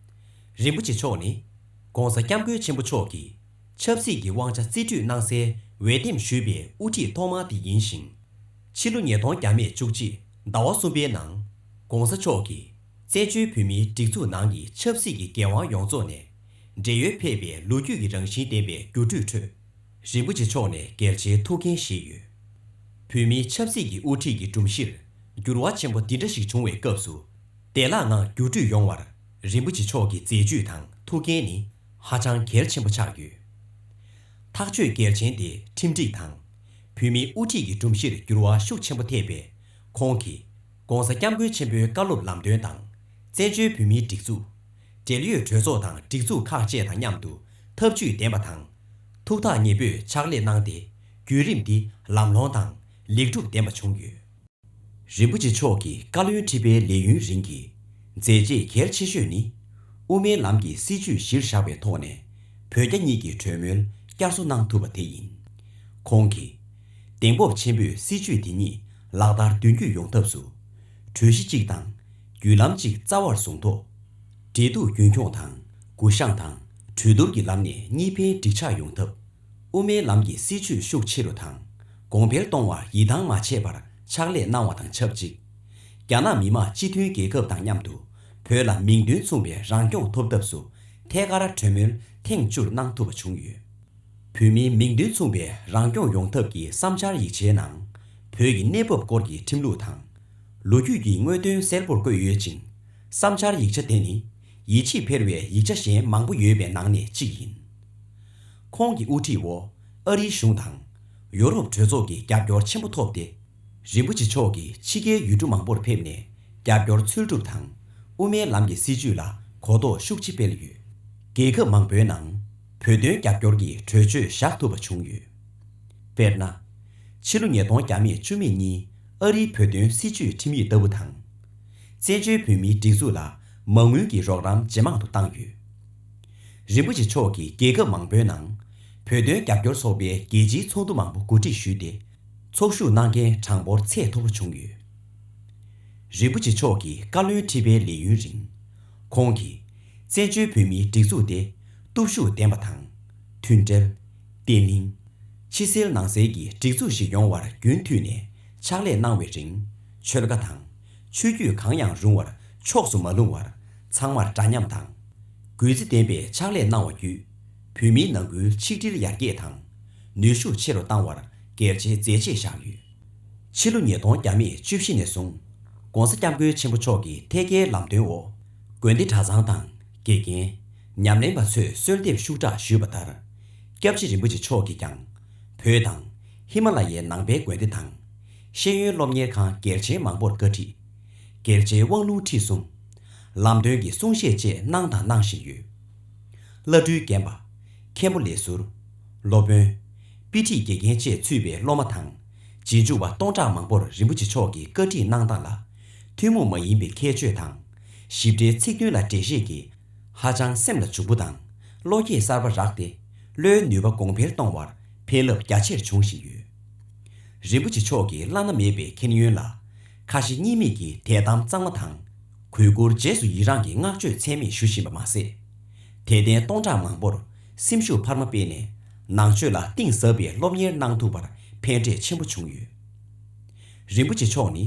རིན་པོ་ཆེ་མཆོག་ནི་༧གོང་ས་༧སྐྱབས་མགོན་ཆེན་པོ་མཆོག་གིས་ཆབ་སྲིད་ཀྱི་དབང་ཆ་རྩིས་སྤྲོད་གནང་སའི་འོས་འདེམས་ཞུས་པའི་དབུ་ཁྲིད་ཐོག་མ་དེ་ཡིན་ཞིང་། ཕྱི་ལོ་ཉིས་སྟོང་བརྒྱ་མེད་བཅུ་གཅིག་ཟླ་བ་གསུམ་པའི་ནང་༧གོང་ས་མཆོག་གིས་བཙན་བྱོལ་བོད་མིའི་སྒྲིག་འཛུགས་ནང་གི་ཆབ་སྲིད་ཀྱི་འགན་དབང་ཡོངས་རྫོགས་ནས་བགྲེས་ཡོལ་ཕེབས་པའི་ལོ་རྒྱུས་ཀྱི་རང་བཞིན་ལྡན་པའི་བརྒྱུད་སྤྲོད་ཁྲོད། རིན་པོ་ཆེ་མཆོག་ནས་རྒྱལ་ཆེའི་ཐུགས་འགན་བཞེས་ཡོད། བོད་མིའི་ཆབ་སྲིད་ཀྱི་དབུ་ཁྲིད་ཀྱི་སྒྲོམ་གཞིར་འགྱུར་བ་ཆེན་པོ་འདི་འདྲ་ཞིག་བྱུང་བའི་སྐབས་སུ། བདེ་བླག་ངང་བརྒྱུད་སྤྲོད་ཡོང་བར་རིན་པོ་ཆེ་མཆོག་གི་མཛད་ཇུས་དང་ཐུགས་འགན་ནི་ཧ་ཅང་གལ་ཆེན་པོ་ཆགས་ཡོད། ཐག་གཅོད་གལ་ཆེན་དེ་ཁྲིམས་སྒྲིག་དང་། བོད་མིའི་དབུ་ཁྲིད་ཀྱི་སྒྲོམ་གཞིར་འགྱུར་བ་ཤུགས་ཆེན་པོ་ཐེབས་པས། ཁོང་གིས་༧གོང་ས་༧སྐྱབས་མགོན་ཆེན་པོའི་བཀའ་སློབ་ལམ་སྟོན་དང་། བཙན་བྱོལ་བོད་མིའི་སྒྲིག་འཛུགས། འབྲེལ་ཡོད་གྲོས་ཚོགས་དང་སྒྲིག་འཛུགས་ཁག་བཅས་དང་མཉམ་དུ་ཐབས་ཇུས་ལྡན་པ་དང་། ཐུགས་ཐག་ཉེ་པོས་ཕྱག་ལས་གནང་སྟེ། བརྒྱུད་རིམ་འདི་ལམ་ལྷོང་དང་ལེགས་གྲུབ་ལྡན་པ་བྱུང་ཡོད། རིན་པོ་ཆེ་མཆོག་གི་བཀའ་བློན་ཁྲི་པའི་ལས་ཡུན་རིང་གི་མཛད་རྗེས་གལ་ཆེ་ཤོས་ནི། དབུ་མའི་ལམ་གྱི་སྲིད་བྱུས་གཞིར་བཞག་པའི་ཐོག་ནས་བོད་རྒྱ་གཉིས་ཀྱི་གྲོས་མོལ་བསྐྱར་གསོ་གནང་ཐུབ་པ་དེ་ཡིན། ཁོང་གིས། གདེང་སྤོབས་ཆེན་པོས་སྲིད་བྱུས་དེ་ཉིད་ལག་བསྟར་མདུན་སྐྱོད་ཡོང་ཐབས་སུ། གྲོས་གཞི་གཅིག་དང་བརྒྱུད་ལམ་གཅིག་རྩ་བར་བཟུང་ཐོག་འབྲེལ་གཏུག་རྒྱུན་འཁྱོངས་དང་གུ་བཤངས་དང་གྲོས་བསྡུར་གྱི་ལམ་ནས་གཉིས་ཕན་འགྲིག་ཆགས་ཡོང་ཐབས། དབུ་མའི་ལམ་གྱི་སྲིད་བྱུས་ཤུགས་ཆེ་རུ་དང་གོང་འཕེལ་གཏོང་བར་ཡིད་ཐང་མ་ཆད་པར་ཕྱག་ལས་གནང་བ་དང་ཆབས་ཅིག་རྒྱ་ནག་མི་དམངས་སྤྱི་མཐུན་རྒྱལ་ཁབ་དང་མཉམ་དུ་བོད་ལ་མིང་དོན་མཚུངས་པའི་རང་སྐྱོང་ཐོབ་ཐབས་སུ་ཐད་ཀར་གྲོས་མོལ་ཐེངས་བཅུར་གནང་ཐུབ་པ་བྱུང་ཡོད། བོད་མིའི་མིང་དོན་མཚུངས་པའི་རང་སྐྱོང་ཡོང་ཐབས་ཀྱི་བསམ་འཆར་ཡིག་ཆའི་ནང་། བོད་ཀྱི་གནས་བབ་སྐོར་གྱི་ཁྲིམས་ལུགས་དང་། ལོ་རྒྱུས་ཀྱི་དངོས་དོན་གསལ་པོར་བཀོད་ཡོད་ཅིང་། བསམ་འཆར་ཡིག་ཆ་དེ་ནི་ཡིད་ཆེས་འཕེར་བའི་ཡིག་ཆ་གཞན་མང་པོ་ཡོད་པའི་ནང་ནས་གཅིག་ཡིན། ཁོང་གི་དབུ་ཁྲིད་འོག་ཨ་རིའི་གཞུང་དང་། ཡོ་རོབ་གྲོས་ཚོགས་ཀྱི་རྒྱབ་སྐྱོར་ཆེན་པོ་ཐོབ་སྟེ། རིན་པོ་ཆེ་མཆོག་གིས་ཕྱི་རྒྱལ་ཡུལ་གྲུ་མང་པོར་ཕེབས་ནས་རྒྱབ་སྐྱོར་འཚོལ་སྒྲུབ་དང་། དབུ་མའི་ལམ་གྱི་སྲིད་བྱུས་ལ་གོ་རྟོགས་ཤུགས་ཆེ་སྤེལ་ཡོད། རྒྱལ་ཁབ་མང་པོའི་ནང་བོད་དོན་རྒྱབ་སྐྱོར་གྱི་གྲོས་ཆོད་བཞག་ཐུབ་པ་བྱུང་ཡོད། དཔེར་ན། ཕྱི་ལོ་ཉིས་སྟོང་བརྒྱ་མེད་བཅུ་གཉིས་ཨ་རིའི་བོད་དོན་སྲིད་བྱུས་ཁྲིམས་ཡིག་ལྟ་བུ་དང་། བཙན་བྱོལ་བོད་མིའི་སྒྲིག་འཛུགས་ལ་མ་དངུལ་གྱི་རོགས་རམ་ཇེ་མང་དུ་བཏང་ཡོད། རིན་པོ་ཆེ་མཆོག་གིས་རྒྱལ་ཁབ་མང་པོའི་ནང་བོད་དོན་རྒྱབ་སྐྱོར་ཚོགས་པའི་རྒྱལ་སྤྱིའི་ཚོགས་འདུ་མང་པོ་གོ་སྒྲིག་ཞུས་ཏེ། ཚོགས་ཞུགས་གནང་མཁན་གྲངས་འབོར་ཚད་མཐོ་པོ་བྱུང་ཡོད། རིན་པོ་ཆེ་མཆོག་གི་བཀའ་བློན་ཁྲི་པའི་ལས་ཡུན་རིང་། ཁོང་གིས་བཙན་བྱོལ་བོད་མིའི་སྒྲིག་འཛུགས་དེ་སྟོབས་ཤུགས་ལྡན་པ་དང་། མཐུན་སྒྲིལ། བརྟན་ལྷིང་། ཕྱི་གསལ་ནང་གསལ་གྱི་སྒྲིག་འཛུགས་ཤིག་ཡོང་བར་རྒྱུན་མཐུད་ནས་ཕྱག་ལས་གནང་བའི་རིང་། ཆོལ་ཁ་དང་ཆོས་བརྒྱུད་གང་ཡང་རུང་བར་ཕྱོགས་སུ་མ་ལྷུང་བར་ཚང་མར་འདྲ་མཉམ་དང་། གུས་བརྩི་ལྡན་པའི་ཕྱག་ལས་གནང་བ་བརྒྱུད། བོད་མིའི་ནང་ཁུལ་ཆིག་སྒྲིལ་ཡར་རྒྱས་དང་། ནུས་ཤུགས་ཆེ་རུ་བཏང་བར་གལ་ཆེའི་མཛད་རྗེས་བཞག་ཡོད། ཕྱི་ལོ་ཉིས་སྟོང་བརྒྱ་མེད་བཅུ་བཞི་ནས་བཟུང་། ༸གོང་ས་༸སྐྱབས་མགོན་ཆེན་པོ་མཆོག་གི་ཐད་ཀའི་ལམ་སྟོན་འོག་དགོན་སྡེ་གྲྭ་ཚང་དང་དགེ་རྒན། ཉམས་ལེན་པ་ཚོས་གསོལ་འདེབས་ཤུགས་དྲག་ཞུས་པ་ལྟར། སྐྱབས་རྗེ་རིན་པོ་ཆེ་མཆོག་གིས་ཀྱང་། བོད་དང་། ཧི་མ་ལ་ཡའི་ནང་པའི་དགོན་སྡེ་དང་། ཤེས་ཡོན་སློབ་གཉེར་ཁང་གལ་ཆེན་མང་པོར་བཀའ་ཁྲིད། རྒྱལ་ཆེའི་དབང་ལུང་ཁྲིད་གསུམ། ལམ་སྟོན་གྱི་གསུང་བཤད་བཅས་གནང་དང་གནང་བཞིན་ཡོད། བླ་སྤྲུལ་རྒན་པ། མཁན་པོ་ལས་ཟུར། སློབ་དཔོན། དཔེ་ཁྲིད་དགེ་རྒན་བཅས་ཚུད་པའི་སློབ་མ་དང་། རྗེས་འཇུག་པ་སྟོང་ཕྲག་མང་པོར་རིན་པོ་ཆེ་མཆོག་གི་བཀའ་ཁྲིད་གནང་སྟངས་ལ། ཐུན་མོང་མ་ཡིན་པའི་ཁྱད་ཆོས་དང་། ཞིབ་ཕྲའི་ཚིག་དོན་ལ་འགྲེལ་བཤད་ཀྱིས། ཧ་ཅང་སེམས་ལ་འཇུག་པོ་དང་ བློ་སྐྱེད་གསར་པ་རག་སྟེ། བློའི་ནུས་པ་གོང་འཕེལ་གཏོང་བར་ཕན་རླབས་རྒྱ་ཆེར་འབྱུང་བཞིན་ཡོད། རིན་པོ་ཆེ་མཆོག་གི་བླ་ན་མེད་པའི་མཁྱེན་ཡོན་ལ། ཁ་ཞེ་གཉིས་མེད་ཀྱིས་དད་དམ་གཙང་མ་དང་། གུས་བཀུར་རྗེས་སུ་ཡི་རངས་ཀྱི་བསྔགས་བརྗོད་ཚད་མེད་ཞུ་བཞིན་པ་མ་ཟད། དད་ལྡན་སྟོང་ཕྲག་མང་པོར་སེམས་ཤུགས་འཕར་མ་སྤེལ་ནས། ནང་ཆོས་ལ་གཏིང་ཟབ་པའི་སློབ་གཉེར་གནང་ཐུབ་པར་ཕན་འབྲས་ཆེན་པོ་བྱུང་ཡོད། རིན་པོ་ཆེ་མཆོག་ནི།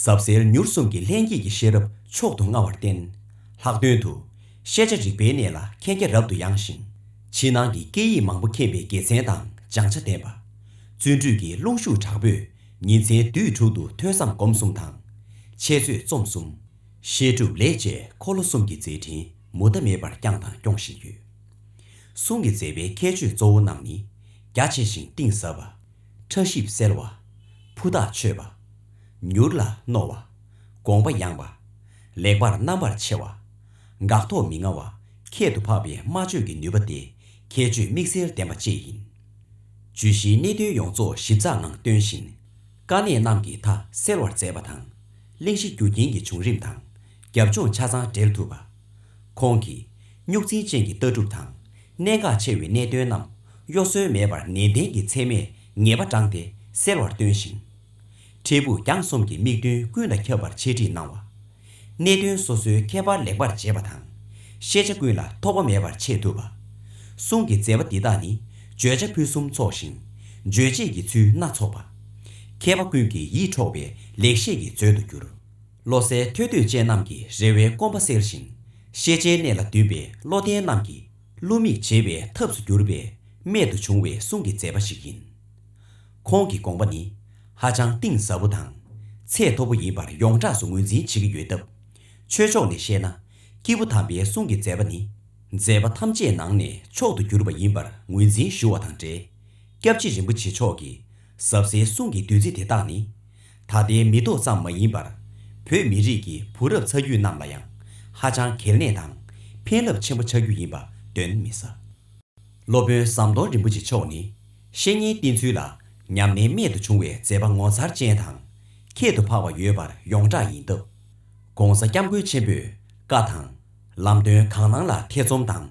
ཟབ་གསལ་མྱུར་གསུམ་གྱི་ལྷན་སྐྱེས་ཀྱི་ཤེས་རབ་མཆོག་ཏུ་མངའ་བར་བརྟེན། ལྷག་དོན་དུ། ཤེས་བྱ་རིག་པའི་གནས་ལ་མཁྱེན་རྒྱ་རབ་ཏུ་ཡངས་ཤིང་། ཕྱི་ནང་གི་སྐད་ཡིག་མང་པོ་མཁྱེན་པའི་དགེ་མཚན་དང་སྦྱང་ཆ་ལྡན་པ། བརྩོན་འགྲུས་ཀྱི་རླུང་ཤུགས་དྲག་པོས་ཉིན་མཚན་དུས་དྲུག་ཏུ་ཐོས་བསམ་སྒོམ་གསུམ་དང་། འཆད་རྩོད་རྩོམ་གསུམ། བཤད་སྒྲུབ་ལས་བཅས་འཁོར་ལོ་གསུམ་གྱི་མཛད་འཕྲིན་མུ་མཐའ་མེད་པར་བསྐྱངས་དང་སྐྱོང་བཞིན་ཡོད། གསུང་གི་མཛད་པའི་ཁྱད་ཆོས་གཙོ་བོ་རྣམས་ནི། རྒྱ་ཆེ་ཞིང་གཏིང་ཟབ་པ། ཕྲ་ཞིབ་གསལ་བ། ཕུ་ཐག་ཆོད་པ། མྱུར་ལ་རྣོ་བ། དགོངས་པ་ཡངས་པ། ལེགས་པར་རྣམ་པར་ཕྱེ་བ། འགག་ཐོག་མི་མངའ་བ། ཁྱད་དུ་འཕགས་པའི་སྨྲ་བརྗོད་ཀྱི་ནུས་པ་སྟེ། ཁྱད་ཆོས་དམིགས་བསལ་ལྡན་པ་བཅས་ཡིན། བརྗོད་གཞིའི་གནད་དོན་ཡོངས་རྫོགས་ཞིབ་ཚགས་ངང་སྟོན་ཞིང་། དཀའ་གནད་རྣམས་ཀྱི་མཐའ་སེལ་བར་མཛད་པ་དང་། གླེང་གཞི་རྒྱུ་རྐྱེན་གྱི་བྱུང་རིམ་དང་། རྒྱབ་ལྗོངས་ཆ་ཚང་འགྲེལ་ཐུབ་པ། ཁོང་གིས་རྙོག་འཛིང་ཅན་གྱི་ལྟ་གྲུབ་དང་། གནད་འགག་ཆེ་བའི་གནད་དོན་རྣམས་གཡོ་ཟོལ་མེད་པར་ནན་ཏན་གྱིས་ཚད་མས་ངེས་པ་དྲངས་ཏེ་སེལ་བར་སྟོན་ཞིང་། འཕྲལ་ཕུགས་རྒྱང་གསུམ་གྱི་དམིགས་དོན་ཀུན་ལ་ཁྱབ་པར་འཆད་ཁྲིད་གནང་བ། གནད་དོན་སོ་སོའི་ཁྱད་པར་ལེགས་པར་འབྱེད་པ་དང་། ཤེས་བྱ་ཀུན་ལ་ཐོགས་པ་མེད་པར་འཆད་ཐུབ་པ། གསུང་གི་མཛད་པ་འདི་དག་ནི་བརྗོད་བྱ་ཕུན་སུམ་ཚོགས་ཤིང་། རྗོད་བྱེད་ཀྱི་ཚུལ་སྣ་ཚོགས་པ། མཁས་པ་ཀུན་གྱི་ཡིད་འཕྲོག་པའི་ལེགས་བཤད་ཀྱི་མཛོད་དུ་གྱུར། བློ་གསལ་ཐོས་འདོད་ཅན་རྣམས་ཀྱི་རེ་བའི་སྐོམ་པ་སེལ་ཞིང་། ཤེས་བྱའི་གནས་ལ་འདུས་པའི་བློ་ལྡན་རྣམས་ཀྱི་བསླུ་མེད་བྱེད་པའི་ཐབས་སུ་གྱུར་པའི་རྨད་དུ་བྱུང་བའི་གསུང་གི་མཛད་པ་ཞིག་ཡིན། ཁོང་གི་དགོངས་པ་ནི་ཧ་ཅང་གཏིང་ཟབ་པོ་དང་། ཚད་མཐོ་པོ་ཡིན་པར་ཡོངས་གྲགས་སུ་ངོས་འཛིན་བྱེད་ཀྱི་ཡོད་སྟབས། ཆོས་ཕྱོགས་ནས་བཤད་ན། སྐྱེས་བུ་དམ་པའི་གསུང་གི་མཛད་པ་ནི། མཛད་པ་ཐམས་ཅད་ནང་ནས་མཆོག་ཏུ་གྱུར་པ་ཡིན་པར་ངོས་འཛིན་ཞུ་བ་དང་འབྲེལ། སྐྱབས་རྗེ་རིན་པོ་ཆེ་མཆོག་གི་ཟབ་གསལ་གསུང་གི་བདུད་རྩི་དེ་དག་ནི། ད་ལྟའི་མི་ཐོག་ཙམ་མ་ཡིན་པར། བོད་མི་རིགས་ཀྱི་བུ་རབས་ཚ་རྒྱུད་རྣམས་ལ་ཡང་ཧ་ཅང་གལ་གནད་དང་ཕན་རླབས་ཆེན་པོ་ཆགས་རྒྱུ་ཡིན་པ་གདོན་མི་ཟ། སློབ་དཔོན་ཟམ་གདོང་རིན་པོ་ཆེ་མཆོག་ནི་བཤེས་གཉེན་བསྟེན་ཚུལ་ལ་ཉམས་ལེན་རྨད་དུ་བྱུང་བའི་མཛད་པ་ངོ་མཚར་ཅན་དང་ཁྱད་དུ་འཕགས་པ་ཡོད་པར་ཡོངས་གྲགས་ཡིན་སྟབས། ༸གོང་ས་༸སྐྱབས་མགོན་ཆེན་པོས་བཀའ་དང་། ལམ་སྟོན་གང་གནང་ལ་ཐེ་ཚོམ་དང་།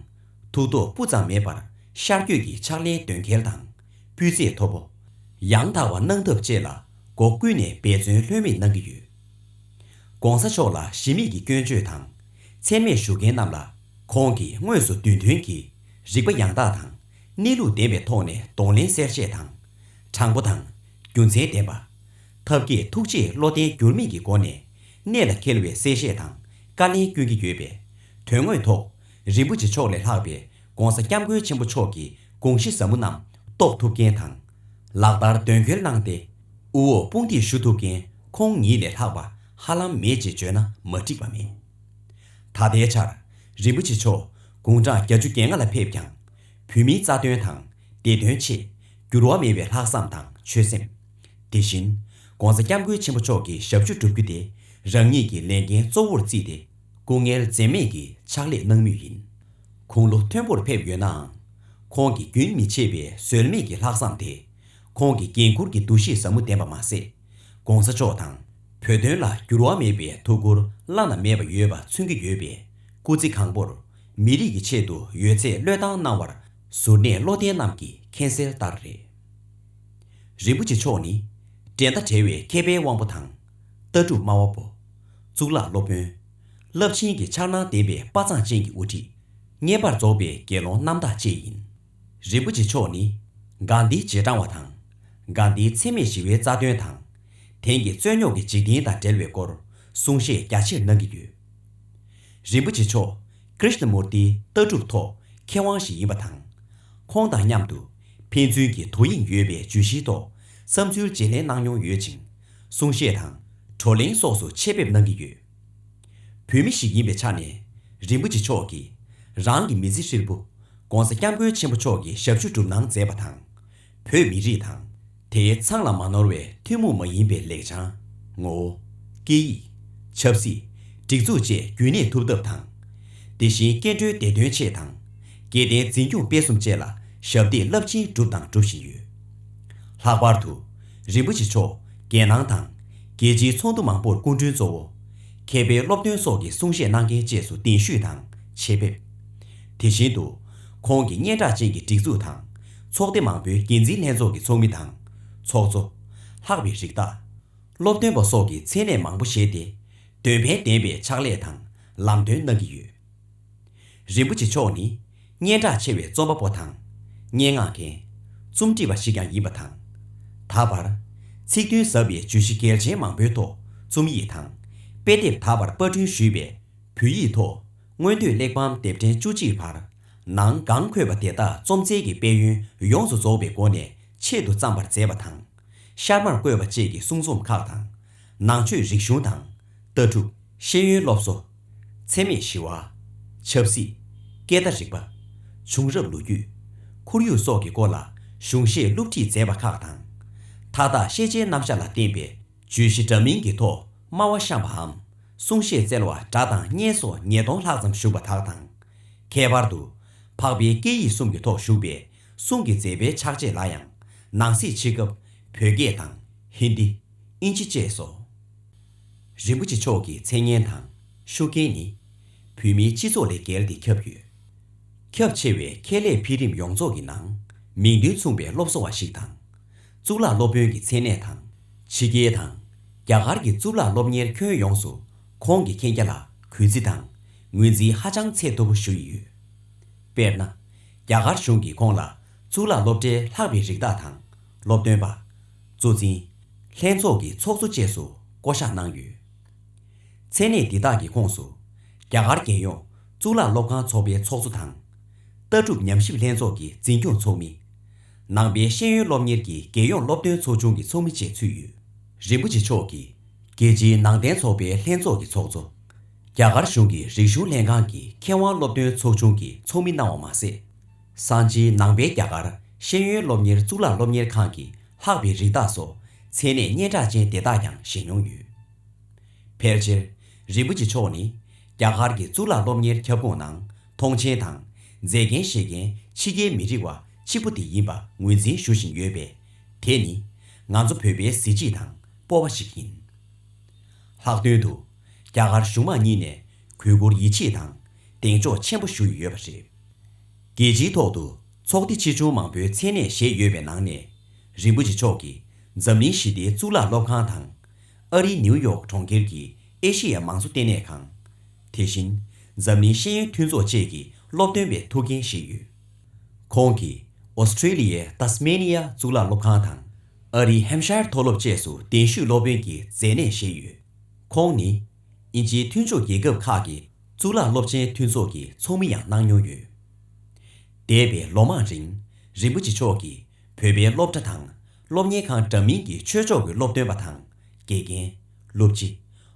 ཐུགས་དོགས་སྤུ་ཙམ་མེད་པར་ཤར་བསྐྱོད་ཀྱི་ཕྱག་ལེན་དོན་འཁེལ་དང་། སྤུས་ཚད་མཐོ་པོ། ཡང་དག་པ་གནང་ཐབས་བཅས་ལ་སྒོ་ཀུན་ནས་འབད་བརྩོན་ལྷོད་མེད་གནང་གི་ཡོད། ༸གོང་ས་མཆོག་ལ་གཞི་མེད་ཀྱི་སྐྱོན་བརྗོད་དང་། མཚན་སྨད་ཞུ་མཁན་རྣམས་ལ་ཁོང་གིས་དངོས་སུ་དུས་མཐུན་གྱིས་རིག་པ་ཡང་དག་དང་། གནས་ལུགས་ལྡན་པའི་ཐོག་ནས་གདོང་ལེན་གསལ་བཤད་དང་། དྲང་པོ་དང་། རྒྱུ་མཚན་ལྡན་པ། ཐབས་མཁས་ཐུགས་རྗེས་བློ་བརྟན་འགྱུར་མེད་ཀྱི་སྒོ་ནས་གནད་ལ་འཁེལ་བའི་གསལ་བཤད་དང་བཀའ་ལན་སྐྱོན་གྱི་ཡོད་པས། དོན་དངོས་ཐོག་རིན་པོ་ཆེ་མཆོག་ལས་ལྷག་པའི་༸གོང་ས་༸སྐྱབས་མགོན་ཆེན་པོ་མཆོག་གི་དགོངས་གཞི་ཟབ་མོ་རྣམས་རྟོགས་ཐུབ་མཁན་དང་། ལག་བསྟར་དོན་འཁྱོལ་གནང་སྟེ། དབུ་འོག་དཔུང་འདེགས་ཞུ་ཐུབ་མཁན་ཁོང་ཉིད་ལས་ལྷག་པ་ཧ་ལམ་མེད་ཅེས་བརྗོད་ན་མ་འགྲིག་པ་མེད། ད་ལྟའི་ཆར་རིན་པོ་ཆེ་མཆོག་དགུང་གྲངས་བརྒྱད་ཅུ་གྱ་ལྔ་ལ་ཕེབས་ཀྱང་། བོད་མིའི་རྩ་དོན་དང་བདེ་དོན་ཆེད་འགྱུར་བ་མེད་པའི་ལྷག་བསམ་དང་ཆོད་སེམས། དེ་བཞིན་༸གོང་ས་༸སྐྱབས་མགོན་ཆེན་པོ་མཆོག་གི་ཞབས་ཞུ་བསྒྲུབ་རྒྱུ་དེ་རང་ཉིད་ཀྱི་ལས་འགན་གཙོ་བོར་བརྩིས་ཏེ། སྐུ་ངལ་འཛེམས་མེད་ཀྱིས་ཕྱག་ལས་གནང་མུས་ཡིན། དགུང་ལོ་མཐོན་པོར་ཕེབས་ཡོད་ནའང་། ཁོང་གི་རྒྱུན་མི་ཆད་པའི་ཟོལ་མེད་ཀྱི་ལྷག་བསམ་དེ། ཁོང་གི་འགན་འཁུར་གྱི་འདུ་ཤེས་ཟབ་མོ་ལྡན་པ་མ་ཟད། ༸གོང་ས་མཆོག་དང་བོད་དོན་ལ་འགྱུར་བ་མེད་པའི་ཐུགས་ཁུར་བླ་ན་མེད་པ་ཡོད་པ་མཚོན་གྱི་ཡོད་པས། སྐུ་ཚེ་གང་པོར་མི་རིགས་ཀྱི་ཆེད་དུ་ཡོད་ཚད་བློས་བཏང་གནང་བར་གཟུར་གནས་བློ་ལྡན་རྣམས་ཀྱིས་མཁྱེན་གསལ་ལྟར་རེད། རིན་པོ་ཆེ་མཆོག་ནི་འགྲན་ཟླ་བྲལ་བའི་མཁས་པའི་དབང་པོ་དང་། ལྟ་གྲུབ་སྨྲ་བ་པོ། གཙུག་ལག་སློབ་དཔོན། རླབས་ཆེན་གྱི་འཆར་སྣང་ལྡན་པའི་དཔའ་མཛངས་ཅན་གྱི་དབུ་ཁྲིད། བསྙེན་པར་རྫོགས་པའི་དགེ་སློང་རྣམ་དག་བཅས་ཡིན། རིན་པོ་ཆེ་མཆོག་ནི་གྷན་དྷིའི་རྗེས་འབྲང་བ་དང་། གྷན་དྷིའི་འཚེ་མེད་ཞི་བའི་རྩ་དོན་དང་། དེང་གི་རྩོད་རྙོག་གི་འཇིག་རྟེན་དང་འབྲེལ་བའི་སྐོར་གསུང་བཤད་རྒྱ་ཆེར་གནང་གི་ཡོད། རིན་པོ་ཆེ་མཆོག་ཀྲིཤ་ན་མུར་ཏིའི་ལྟ་གྲུབ་ཐོག་མཁས་དབང་ཞིག་ཡིན་པ་དང་། ཁོང་དང་མཉམ་དུ་ཕན་ཚུན་གྱི་དོ་དབྱིངས་ཡོད་པའི་བརྗོད་གཞིའི་ཐོག་བསམ་ཚུལ་བརྗེ་ལེན་གནང་མྱོང་ཡོད་ཅིང་། གསུང་བཤད་དང་བགྲོ་གླེང་སོགས་སུ་ཆེད་ཕེབས་གནང་གི་ཡོད། བོད་མི་ཞིག་ཡིན་པའི་ཆ་ནས་རིན་པོ་ཆེ་མཆོག་གིས་རང་གི་མི་ཚེ་ཧྲིལ་པོ་༸གོང་ས་༸སྐྱབས་མགོན་ཆེན་པོ་མཆོག་གི་ཞབས་ཞུ་སྒྲུབ་གནང་མཛད་པ་དང་། བོད་མི་རིགས་དང་། དེའི་མཚང་ལ་མ་ནོར་བའི་ཐུན་མོང་མ་ཡིན་པའི་ལེགས་བྱང་། ངོ་བོ། སྐད་ཡིག་ཆབ་སྲིད། སྒྲིག་འཛུགས་བཅས་རྒྱུན་གནས་ཐུབ་ཐབས་དང་། དེ་བཞིན་སྐྱེ་འགྲོའི་བདེ་དོན་ཆེད་དང་། དགེ་ལྡན་འཛིན་སྐྱོང་སྤེལ་གསུམ་བཅས་ལ་ཞབས་འདེགས་རླབས་ཆེན་བསྒྲུབས་དང་སྒྲུབ་བཞིན་ཡོད། ལྷག་པར་དུ། རིན་པོ་ཆེ་མཆོག་རྒྱལ་ནང་དང་། རྒྱལ་སྤྱིའི་ཚོགས་འདུ་མང་པོར་སྐུ་མགྲོན་གཙོ་བོ། མཁས་པའི་སློབ་སྟོན་སོགས་ཀྱི་གསུང་བཤད་གནང་མཁན་བཅས་སུ་གདན་ཞུས་དང་ཆེད་ཕེབས། དེ་བཞིན་དུ། ཁོང་གི་སྙན་གྲགས་ཅན་གྱི་སྒྲིག་འཛུགས་དང་། ཚོགས་སྡེ་མང་པོའི་འགན་འཛིན་ལྷན་ཚོགས་ཀྱི་ཚོགས་མི་དང་། ཚོགས་གཙོ། ལྷག་པའི་རིགས་བདག་སློབ་སྟོན་པ་སོགས་ཀྱི་མཚན་གནས་མང་པོ་བཞེས་ཏེ། འདོན་ཕན་ལྡན་པའི་ཕྱག་ལས་དང་ལམ་སྟོན་གནང་གི་ཡོད། རིན་པོ་ཆེ་མཆོག་ནི་སྙན་གྲགས་ཆེ་བའི་རྩོམ་པ་པོ་དང་། སྙན་ངག་མཁན། རྩོམ་སྒྲིག་པ་ཞིག་ཀྱང་ཡིན་པ་དང་། ད་བར། ཚིག་དོན་ཟབ་པའི་བརྗོད་གཞི་གལ་ཆེན་མང་པོའི་ཐོག་རྩོམ་ཡིག་དང་། དཔེ་དེབ་ད་བར་པར་སྐྲུན་ཞུས་པའི་བོད་ཡིག་ཐོག་མངོན་བསྟོད་གླེགས་བམ་དེབ་ཕྲེང་བཅུ་གཅིག་བར། ནང་གང་འཁོད་པ་དེ་དག་རྩོམ་རྩལ་གྱི་དཔལ་ཡོན་ཡོངས་སུ་རྫོགས་པའི་སྒོ་ནས་ཆེད་དུ་བརྩམས་པར་མཛད་པ་དང་། ཤར་མར་བཀོད་པ་བཅས་ཀྱི་གསུང་རྩོམ་ཁག་དང་། ནང་ཆོས་རིག་གཞུང་དང་། ལྟ་གྲུབ། ཤེས་ཡོན་སློབ་གསོ། འཚེ་མེད་ཞི་བ། ཆབ་སྲིད། སྐད་བརྡ་རིག་པ། བྱུང་རབས་ལོ་རྒྱུས། ཁོར་ཡུག་སོགས་ཀྱི་སྐོར་ལ་གཞུང་བཞེས་སློབ་ཁྲིད་མཛད་པ་ཁག་དང་། མཐའ་དག་ཤེས་བྱའི་རྣམ་གཞག་ལ་བརྟེན་པའི་བརྗོད་གཞི་འདྲ་མིན་གྱི་ཐོག་སྨྲ་བ་བཤམས་པའམ། གསུང་བཤད་སྩལ་བ་སྒྲ་དང་བརྙན་སོགས་ཉིས་སྟོང་ལྷག་ཙམ་བཞུགས་པ་དག་དང་། ཁྱད་པར་དུ། འཕགས་པའི་སྐད་ཡིག་གསུམ་གྱི་ཐོག་བཞུགས་པའི་གསུང་གི་མཛད་པའི་ཕྱག་རྗེས་ལ་ཡང་། ནང་གསེས་ཕྱི་སྐབས་བོད་སྐད་དང་ཧིན་དི། ཨིན་ཇི་བཅས་སོ། རིན་པོ་ཆེ་མཆོག་གི་མཚན་སྙན་དང་ཤུགས་རྐྱེན་ནི། བོད་མིའི་སྤྱི་ཚོགས་ལས་བརྒལ་ཏེ་ཁྱབ་ཡོད། ཁྱབ་ཆེ་བའི་ཁྱད་ལས་འཕེལ་རིམ་ཡོངས་རྫོགས་ཀྱི་ནང་། མིང་དོན་མཚུངས་པའི་སློབ་གསོ་བ་ཞིག་དང་། གཙུག་ལག་སློབ་དཔོན་གྱི་མཚན་གནས་དང་། ཕྱི་རྒྱལ་དང་། རྒྱ་གར་གྱི་གཙུག་ལག་སློབ་གཉེར་ཁྱོན་ཡོངས་སུ་ཁོང་གི་མཁྱེན་རྒྱ་ལ་གུས་བརྩི་དང་ངོས་འཛིན་ཧ་ཅང་ཚད་མཐོ་པོ་ཞུ་ཡི་ཡོད། དཔེར་ན། རྒྱ་གར་གཞུང་གིས་ཁོང་ལ་གཙུག་ལག་སློབ་གྲྭའི་ལྷག་པའི་རིགས་བདག་དང་། སློབ་སྟོན་པ། གཙོ་འཛིན། ལྷན་ཚོགས་ཀྱི་ཚོགས་གཙོ་བཅས་སུ་བསྐོ་གཞག་གནང་ཡོད། མཚན་གནས་འདི་དག་གི་ཁོངས་སུ། རྒྱ་གར་རྒྱལ་ཡོངས་གཙུག་ལག་སློབ་ཁང་ཚོགས་པའི་ཚོགས་གཙོ་དང་། ལྟ་གྲུབ་ཉམས་ཞིབ་ལྷན་ཚོགས་ཀྱི་འཛིན་སྐྱོང་ཚོགས་མི། ནང་པའི་ཤེས་ཡོན་སློབ་གཉེར་གྱི་རྒྱལ་ཡོངས་སློབ་སྟོན་ཚོགས་ཆུང་གི་ཚོགས་མི་བཅས་ཚུད་ཡོད། རིན་པོ་ཆེ་མཆོག་གིས། རྒྱལ་སྤྱིའི་ནང་བསྟན་ཚོགས་པའི་ལྷན་ཚོགས་ཀྱི་ཚོགས་གཙོ། རྒྱ་གར་གཞུང་གི་རིག་གཞུང་ལྷན་ཁང་གི་མཁས་དབང་སློབ་སྟོན་ཚོགས་ཆུང་གི་ཚོགས་མི་གནང་བ་མ་ཟད། སང་ཕྱིའི་ནང་པའི་རྒྱ་གར་ཤེས་ཡོན་སློབ་གཉེར་གཙུག་ལག་སློབ་གཉེར་ཁང་གི་ལྷག་པའི་རིགས་བདག་སོགས་མཚན་གནས་སྙན་གྲགས་ཅན་དེ་དག་ཀྱང་བཞེས་མྱོང་ཡོད། ཕལ་ཆེར། རིན་པོ་ཆེ་མཆོག་ནི། རྒྱ་གར་གྱི་གཙུག་ལག་སློབ་གཉེར་ཁྱབ་ཁོངས་ནང་མཐོང་ཆེན་དང་། མཛད་འགན་བཞེས་མཁན་ཕྱི་རྒྱལ་མི་རིགས་པ་གཅིག་པུ་དེ་ཡིན་པ་ངོས་འཛིན་ཞུ་བཞིན་ཡོད་པས། དེ་ནི། ང་ཚོ་བོད་པའི་གཟི་བརྗིད་དང་སྤོབས་པ་ཞིག་ཡིན། ལྷག་དོན་དུ། རྒྱ་གར་གཞུང་མང་གཉིས་ནས་གུས་བཀུར་ཡིད་ཆེས་དང་། གདེང་འཇོག་ཆེན་པོ་ཞུ་ཡི་ཡོད་པ་རེད། རྒྱལ་སྤྱིའི་ཐོག་ཏུ་ཚོགས་སྡེ་ཆེ་ཆུང་མང་པོའི་མཚན་གནས་བཞེས་ཡོད་པའི་ནང་ནས། རིན་པོ་ཆེ་མཆོག་གིས་འཛམ་གླིང་ཞི་བདེའི་གཙུག་ལག་སློབ་ཁང་དང་། ཨ་རིའི་ནིའུ་ཡོག་གྲོང་ཁྱེར་གྱི་ཨེ་ཤེ་ཡ་མང་གཙོ་ལྟེ་གནས་ཁང་། དེ་བཞིན། འཛམ་གླིང་ཤེས་ཡོན་མཐུན་ཚོགས་བཅས་ཀྱི་སློབ་སྟོན་པའི་ཐུགས་འགན་བཞེས་ཡོད། ཁོང་གིས་ཨོ་སི་ཁྲེ་ལི་ཡའི་ཏཱ་སི་མེ་ནི་ཡ་གཙུག་ལག་སློབ་ཁང་དང་། ཨ་རིའི་ཧེམ་ཤར་མཐོ་སློབ་བཅས་སུ་གདན་ཞུས་སློབ་དཔོན་གྱི་མཛད་གནས་བཞེས་ཡོད། ཁོང་ནི། དབྱིན་ཇིའི་མཐུན་ཕྱོགས་རྒྱལ་ཁབ་ཁག་གི་གཙུག་ལག་སློབ་ཆེན་མཐུན་ཚོགས་ཀྱི་ཚོགས་མི་ཡང་གནང་མྱོང་ཡོད། འདས་པའི་ལོ་མང་རིང་། རིན་པོ་ཆེ་མཆོག་གིས་བོད་པའི་སློབ་གྲྭ་དང་། སློབ་གཉེར་ཁང་འདྲ་མིན་གྱི་ཆོས་ཕྱོགས་ཀྱི་སློབ་སྟོན་པ་དང་། དགེ་རྒན། སློབ་སྤྱི།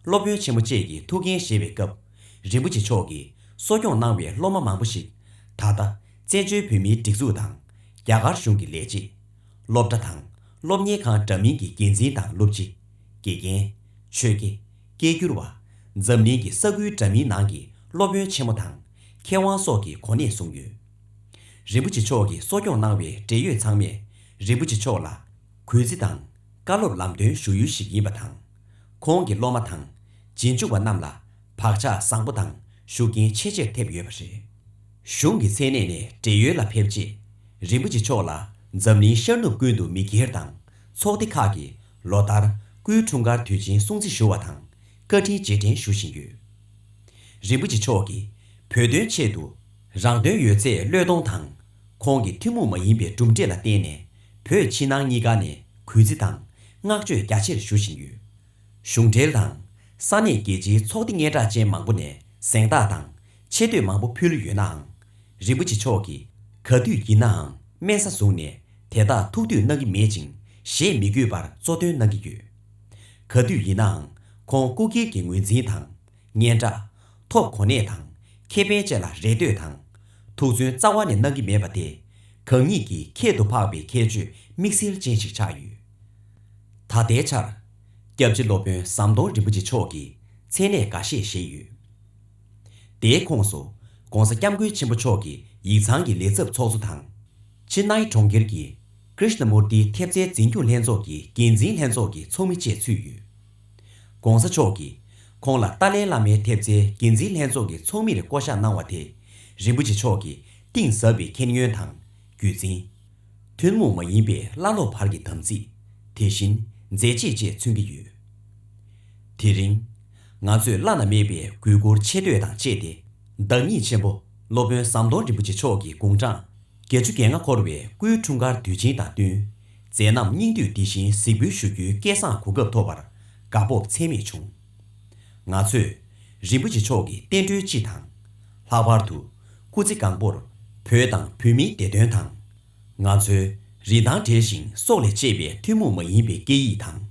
སློབ་དཔོན་ཆེན་མོ་བཅས་ཀྱི་ཐུགས་འགན་བཞེས་པའི་སྐབས། རིན་པོ་ཆེ་མཆོག་གིས་གསོ་སྐྱོང་གནང་བའི་སློབ་མ་མང་པོ་ཞིག་ད་ལྟ། བཙན་བྱོལ་བོད་མིའི་སྒྲིག་འཛུགས་དང་། རྒྱ་གར་གཞུང་གི་ལས་བྱེད། སློབ་གྲྭ་དང་། སློབ་གཉེར་ཁང་འདྲ་མིན་གྱི་འགན་འཛིན་དང་སློབ་སྤྱི། དགེ་རྒན། ཆོས་དགེ། སྐད་སྒྱུར་བ། འཛམ་གླིང་གི་ས་ཁུལ་འདྲ་མིན་ནང་གི་སློབ་དཔོན་ཆེན་མོ་དང་། མཁས་དབང་སོགས་ཀྱི་གོ་གནས་བཟུང་ཡོད། རིན་པོ་ཆེ་མཆོག་གིས་གསོ་སྐྱོང་གནང་བའི་འབྲེལ་ཡོད་ཚང་མས། རིན་པོ་ཆེ་མཆོག་ལ། གུས་བརྩི་དང་། བཀའ་སློབ་ལམ་སྟོན་ཞུ་ཡུལ་ཞིག་ཡིན་པ་དང་། ཁོང་གི་སློབ་མ་དང་། རྗེས་འཇུག་པ་རྣམས་ལ། བག་ཆགས་བཟང་པོ་དང་། ཤུགས་རྐྱེན་ཆེས་ཆེར་ཐེབས་ཡོད་པ་རེད། གཞུང་གི་མཚན་གནས་ནས་བགྲེས་ཡོལ་ལ་ཕེབས་རྗེས། རིན་པོ་ཆེ་མཆོག་ལ་འཛམ་གླིང་ཤར་ནུབ་ཀུན་ཏུ་མི་སྒེར་དང་ཚོགས་སྡེ་ཁག་གིས་ལོ་ལྟར་སྐུའི་འཁྲུངས་སྐར་དུས་ཆེན་སྲུང་བརྩི་ཞུ་བ་དང་། བཀའ་དྲིན་རྗེས་དྲན་ཞུ་བཞིན་ཡོད། རིན་པོ་ཆེ་མཆོག་གིས་བོད་དོན་ཆེད་དུ་རང་དོན་ཡོད་ཚད་བློས་གཏོང་དང་། ཁོང་གི་ཐུན་མོང་མ་ཡིན་པའི་གྲུབ་འབྲས་ལ་བརྟེན་ནས། བོད་ཕྱི་ནང་གཉིས་ཀ་ནས་གུས་བརྩི་དང་བསྔགས་བརྗོད་རྒྱ་ཆེར་ཞུ་བཞིན་ཡོད། གཞུང་འབྲེལ་དང་། ས་གནས་རྒྱལ་སྤྱིའི་ཚོགས་སྡེ་སྙན་གྲགས་ཅན་མང་པོ་ནས་གཟེངས་རྟགས་དང་ཆེ་བསྟོད་མང་པོ་ཕུལ་ཡོད་ནའང་། རིན་པོ་ཆེ་མཆོག་གིས་ག་དུས་ཡིན་ནའང་དམན་ས་བཟུང་ནས་དེ་དག་ཐུགས་འདོད་གནང་གི་མེད་ཅིང་བཞེས་མི་དགོས་པར་གཙོ་འདོན་གནང་གི་ཡོད། ག་དུས་ཡིན་ནའང་ཁོང་སྐུ་སྒེར་གྱི་ངོས་འཛིན་དང་། སྙན་གྲགས། ཐོབ་གོ་གནས་དང་། ཁེ་ཕན་བཅས་ལ་རེ་ལྟོས་དང་། ཐུགས་བརྩོན་རྩ་བ་ནས་གནང་གི་མེད་པ་དེ། གང་ཉིད་ཀྱི་ཁྱད་དུ་འཕགས་པའི་ཁྱད་ཆོས་དམིགས་བསལ་ཅན་ཞིག་ཆགས་ཡོད། ད་ལྟའི་ཆར། སྐྱབས་རྗེ་སློབ་དཔོན་ཟམ་གདོང་རིན་པོ་ཆེ་མཆོག་གི་མཚན་གནས་འགའ་ཤས་བཞེས་ཡོད། དེའི་ཁོངས་སུ། ྋགོང་ས་ྋསྐྱབས་མགོན་ཆེན་པོ་མཆོག་གི་ཡིག་ཚང་གི་ལས་ཚབ་ཚོགས་གཙོ་དང་། ཆེ་ནའི་གྲོང་ཁྱེར་གྱི་ཀྲིཤ་ན་མུར་ཏི་ཐེབས་རྩའི་འཛིན་སྐྱོང་ལྷན་ཚོགས་ཀྱི་འགན་འཛིན་ལྷན་ཚོགས་ཀྱི་ཚོགས་མི་བཅས་ཚུད་ཡོད། ྋགོང་ས་མཆོག་གིས་ཁོང་ལ་ཏཱ་ལའི་བླ་མའི་ཐེབས་རྩའི་འགན་འཛིན་ལྷན་ཚོགས་ཀྱི་ཚོགས་མིར་བསྐོ་གཞག་གནང་བ་དེ། རིན་པོ་ཆེ་མཆོག་གིས་ གཏིང་ཟབ་པའི་མཁྱེན་ཡོན་དང་རྒྱུད་འཛིན། ཐུན་མོང་མ་ཡིན་པའི་བླ་སློབ་བར་གྱི་དམ་ཚིག་དེ་བཞིན་མཛད་རྗེས་བཅས་མཚོན་གྱི་ཡོད། དེ་རིང་། ང་ཚོས་བླ་ན་མེད་པའི་གུས་བཀུར་ཆེ་བསྟོད་དང་བཅས་ཏེ། བདག་ཉིད་ཆེན་པོ་སློབ་དཔོན་ཟམ་གདོང་རིན་པོ་ཆེ་མཆོག་གི་དགུང་གྲངས་བརྒྱད་ཅུ་གྱ་ལྔ་འཁོར་བའི་སྐུའི་འཁྲུངས་སྐར་དུས་ཆེན་དང་བསྟུན། མཛད་རྣམ་སྙིང་བསྡུས་འདི་བཞིན་གཟིགས་འབུལ་ཞུ་རྒྱུའི་སྐལ་བཟང་གོ་སྐབས་ཐོབ་པར་དགའ་སྤོབས་ཚད་མེད་བྱུང་། ང་ཚོས་རིན་པོ་ཆེ་མཆོག་གི་བསྟན་འགྲོའི་སྤྱི་དང་། ལྷག་པར་དུ་སྐུ་ཚེ་གང་པོར་བོད་དང་བོད་མིའི་བདེ་དོན་དང་། ང་ཚོའི་རིན་ཐང་བྲལ་ཞིང་སྲོག་ལས་གཅེས་པའི་ཐུན་མོང་མ་ཡིན་པའི་སྐད་ཡིག་དང་།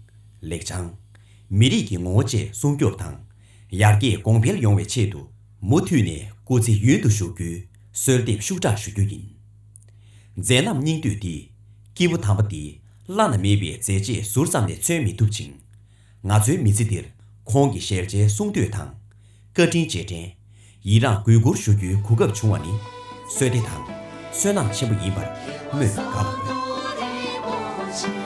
ལེགས་བྱང་། མི་རིགས་ཀྱི་ངོ་བོ་བཅས་སྲུང་སྐྱོབ་དང་། ཡར་རྒྱས་གོང་འཕེལ་ཡོང་བའི་ཆེད་དུ་མུ་མཐུད་ནས་སྐུ་ཚེ་ཡུན་དུ་བཞུགས་རྒྱུའི་གསོལ་འདེབས་ཤུགས་དྲག་ཞུ་རྒྱུ་ཡིན། མཛད་རྣམ་སྙིང་བསྡུས་འདི། སྐྱེས་བུ་དམ་པ་འདིས་བླ་ན་མེད་པའི་མཛད་རྗེས་ཟུར་ཙམ་ལས་མཚོན་མི་ཐུབ་ཅིང་། ང་ཚོའི་མི་ཚེ་འདིར་ཁོང་གི་ཞལ་མཇལ་གསུང་བསྟོད་དང་། བཀའ་དྲིན་རྗེས་དྲན། ཡི་རངས་གུས་བཀུར་ཞུ་རྒྱུའི་གོ་སྐབས་བྱུང་བ་ནི། བསོད་བདེ་དང་བསོད་ནམས་ཆེན་པོ་ཡིན་པར་སྨོས་དགའ་བ་དགོས།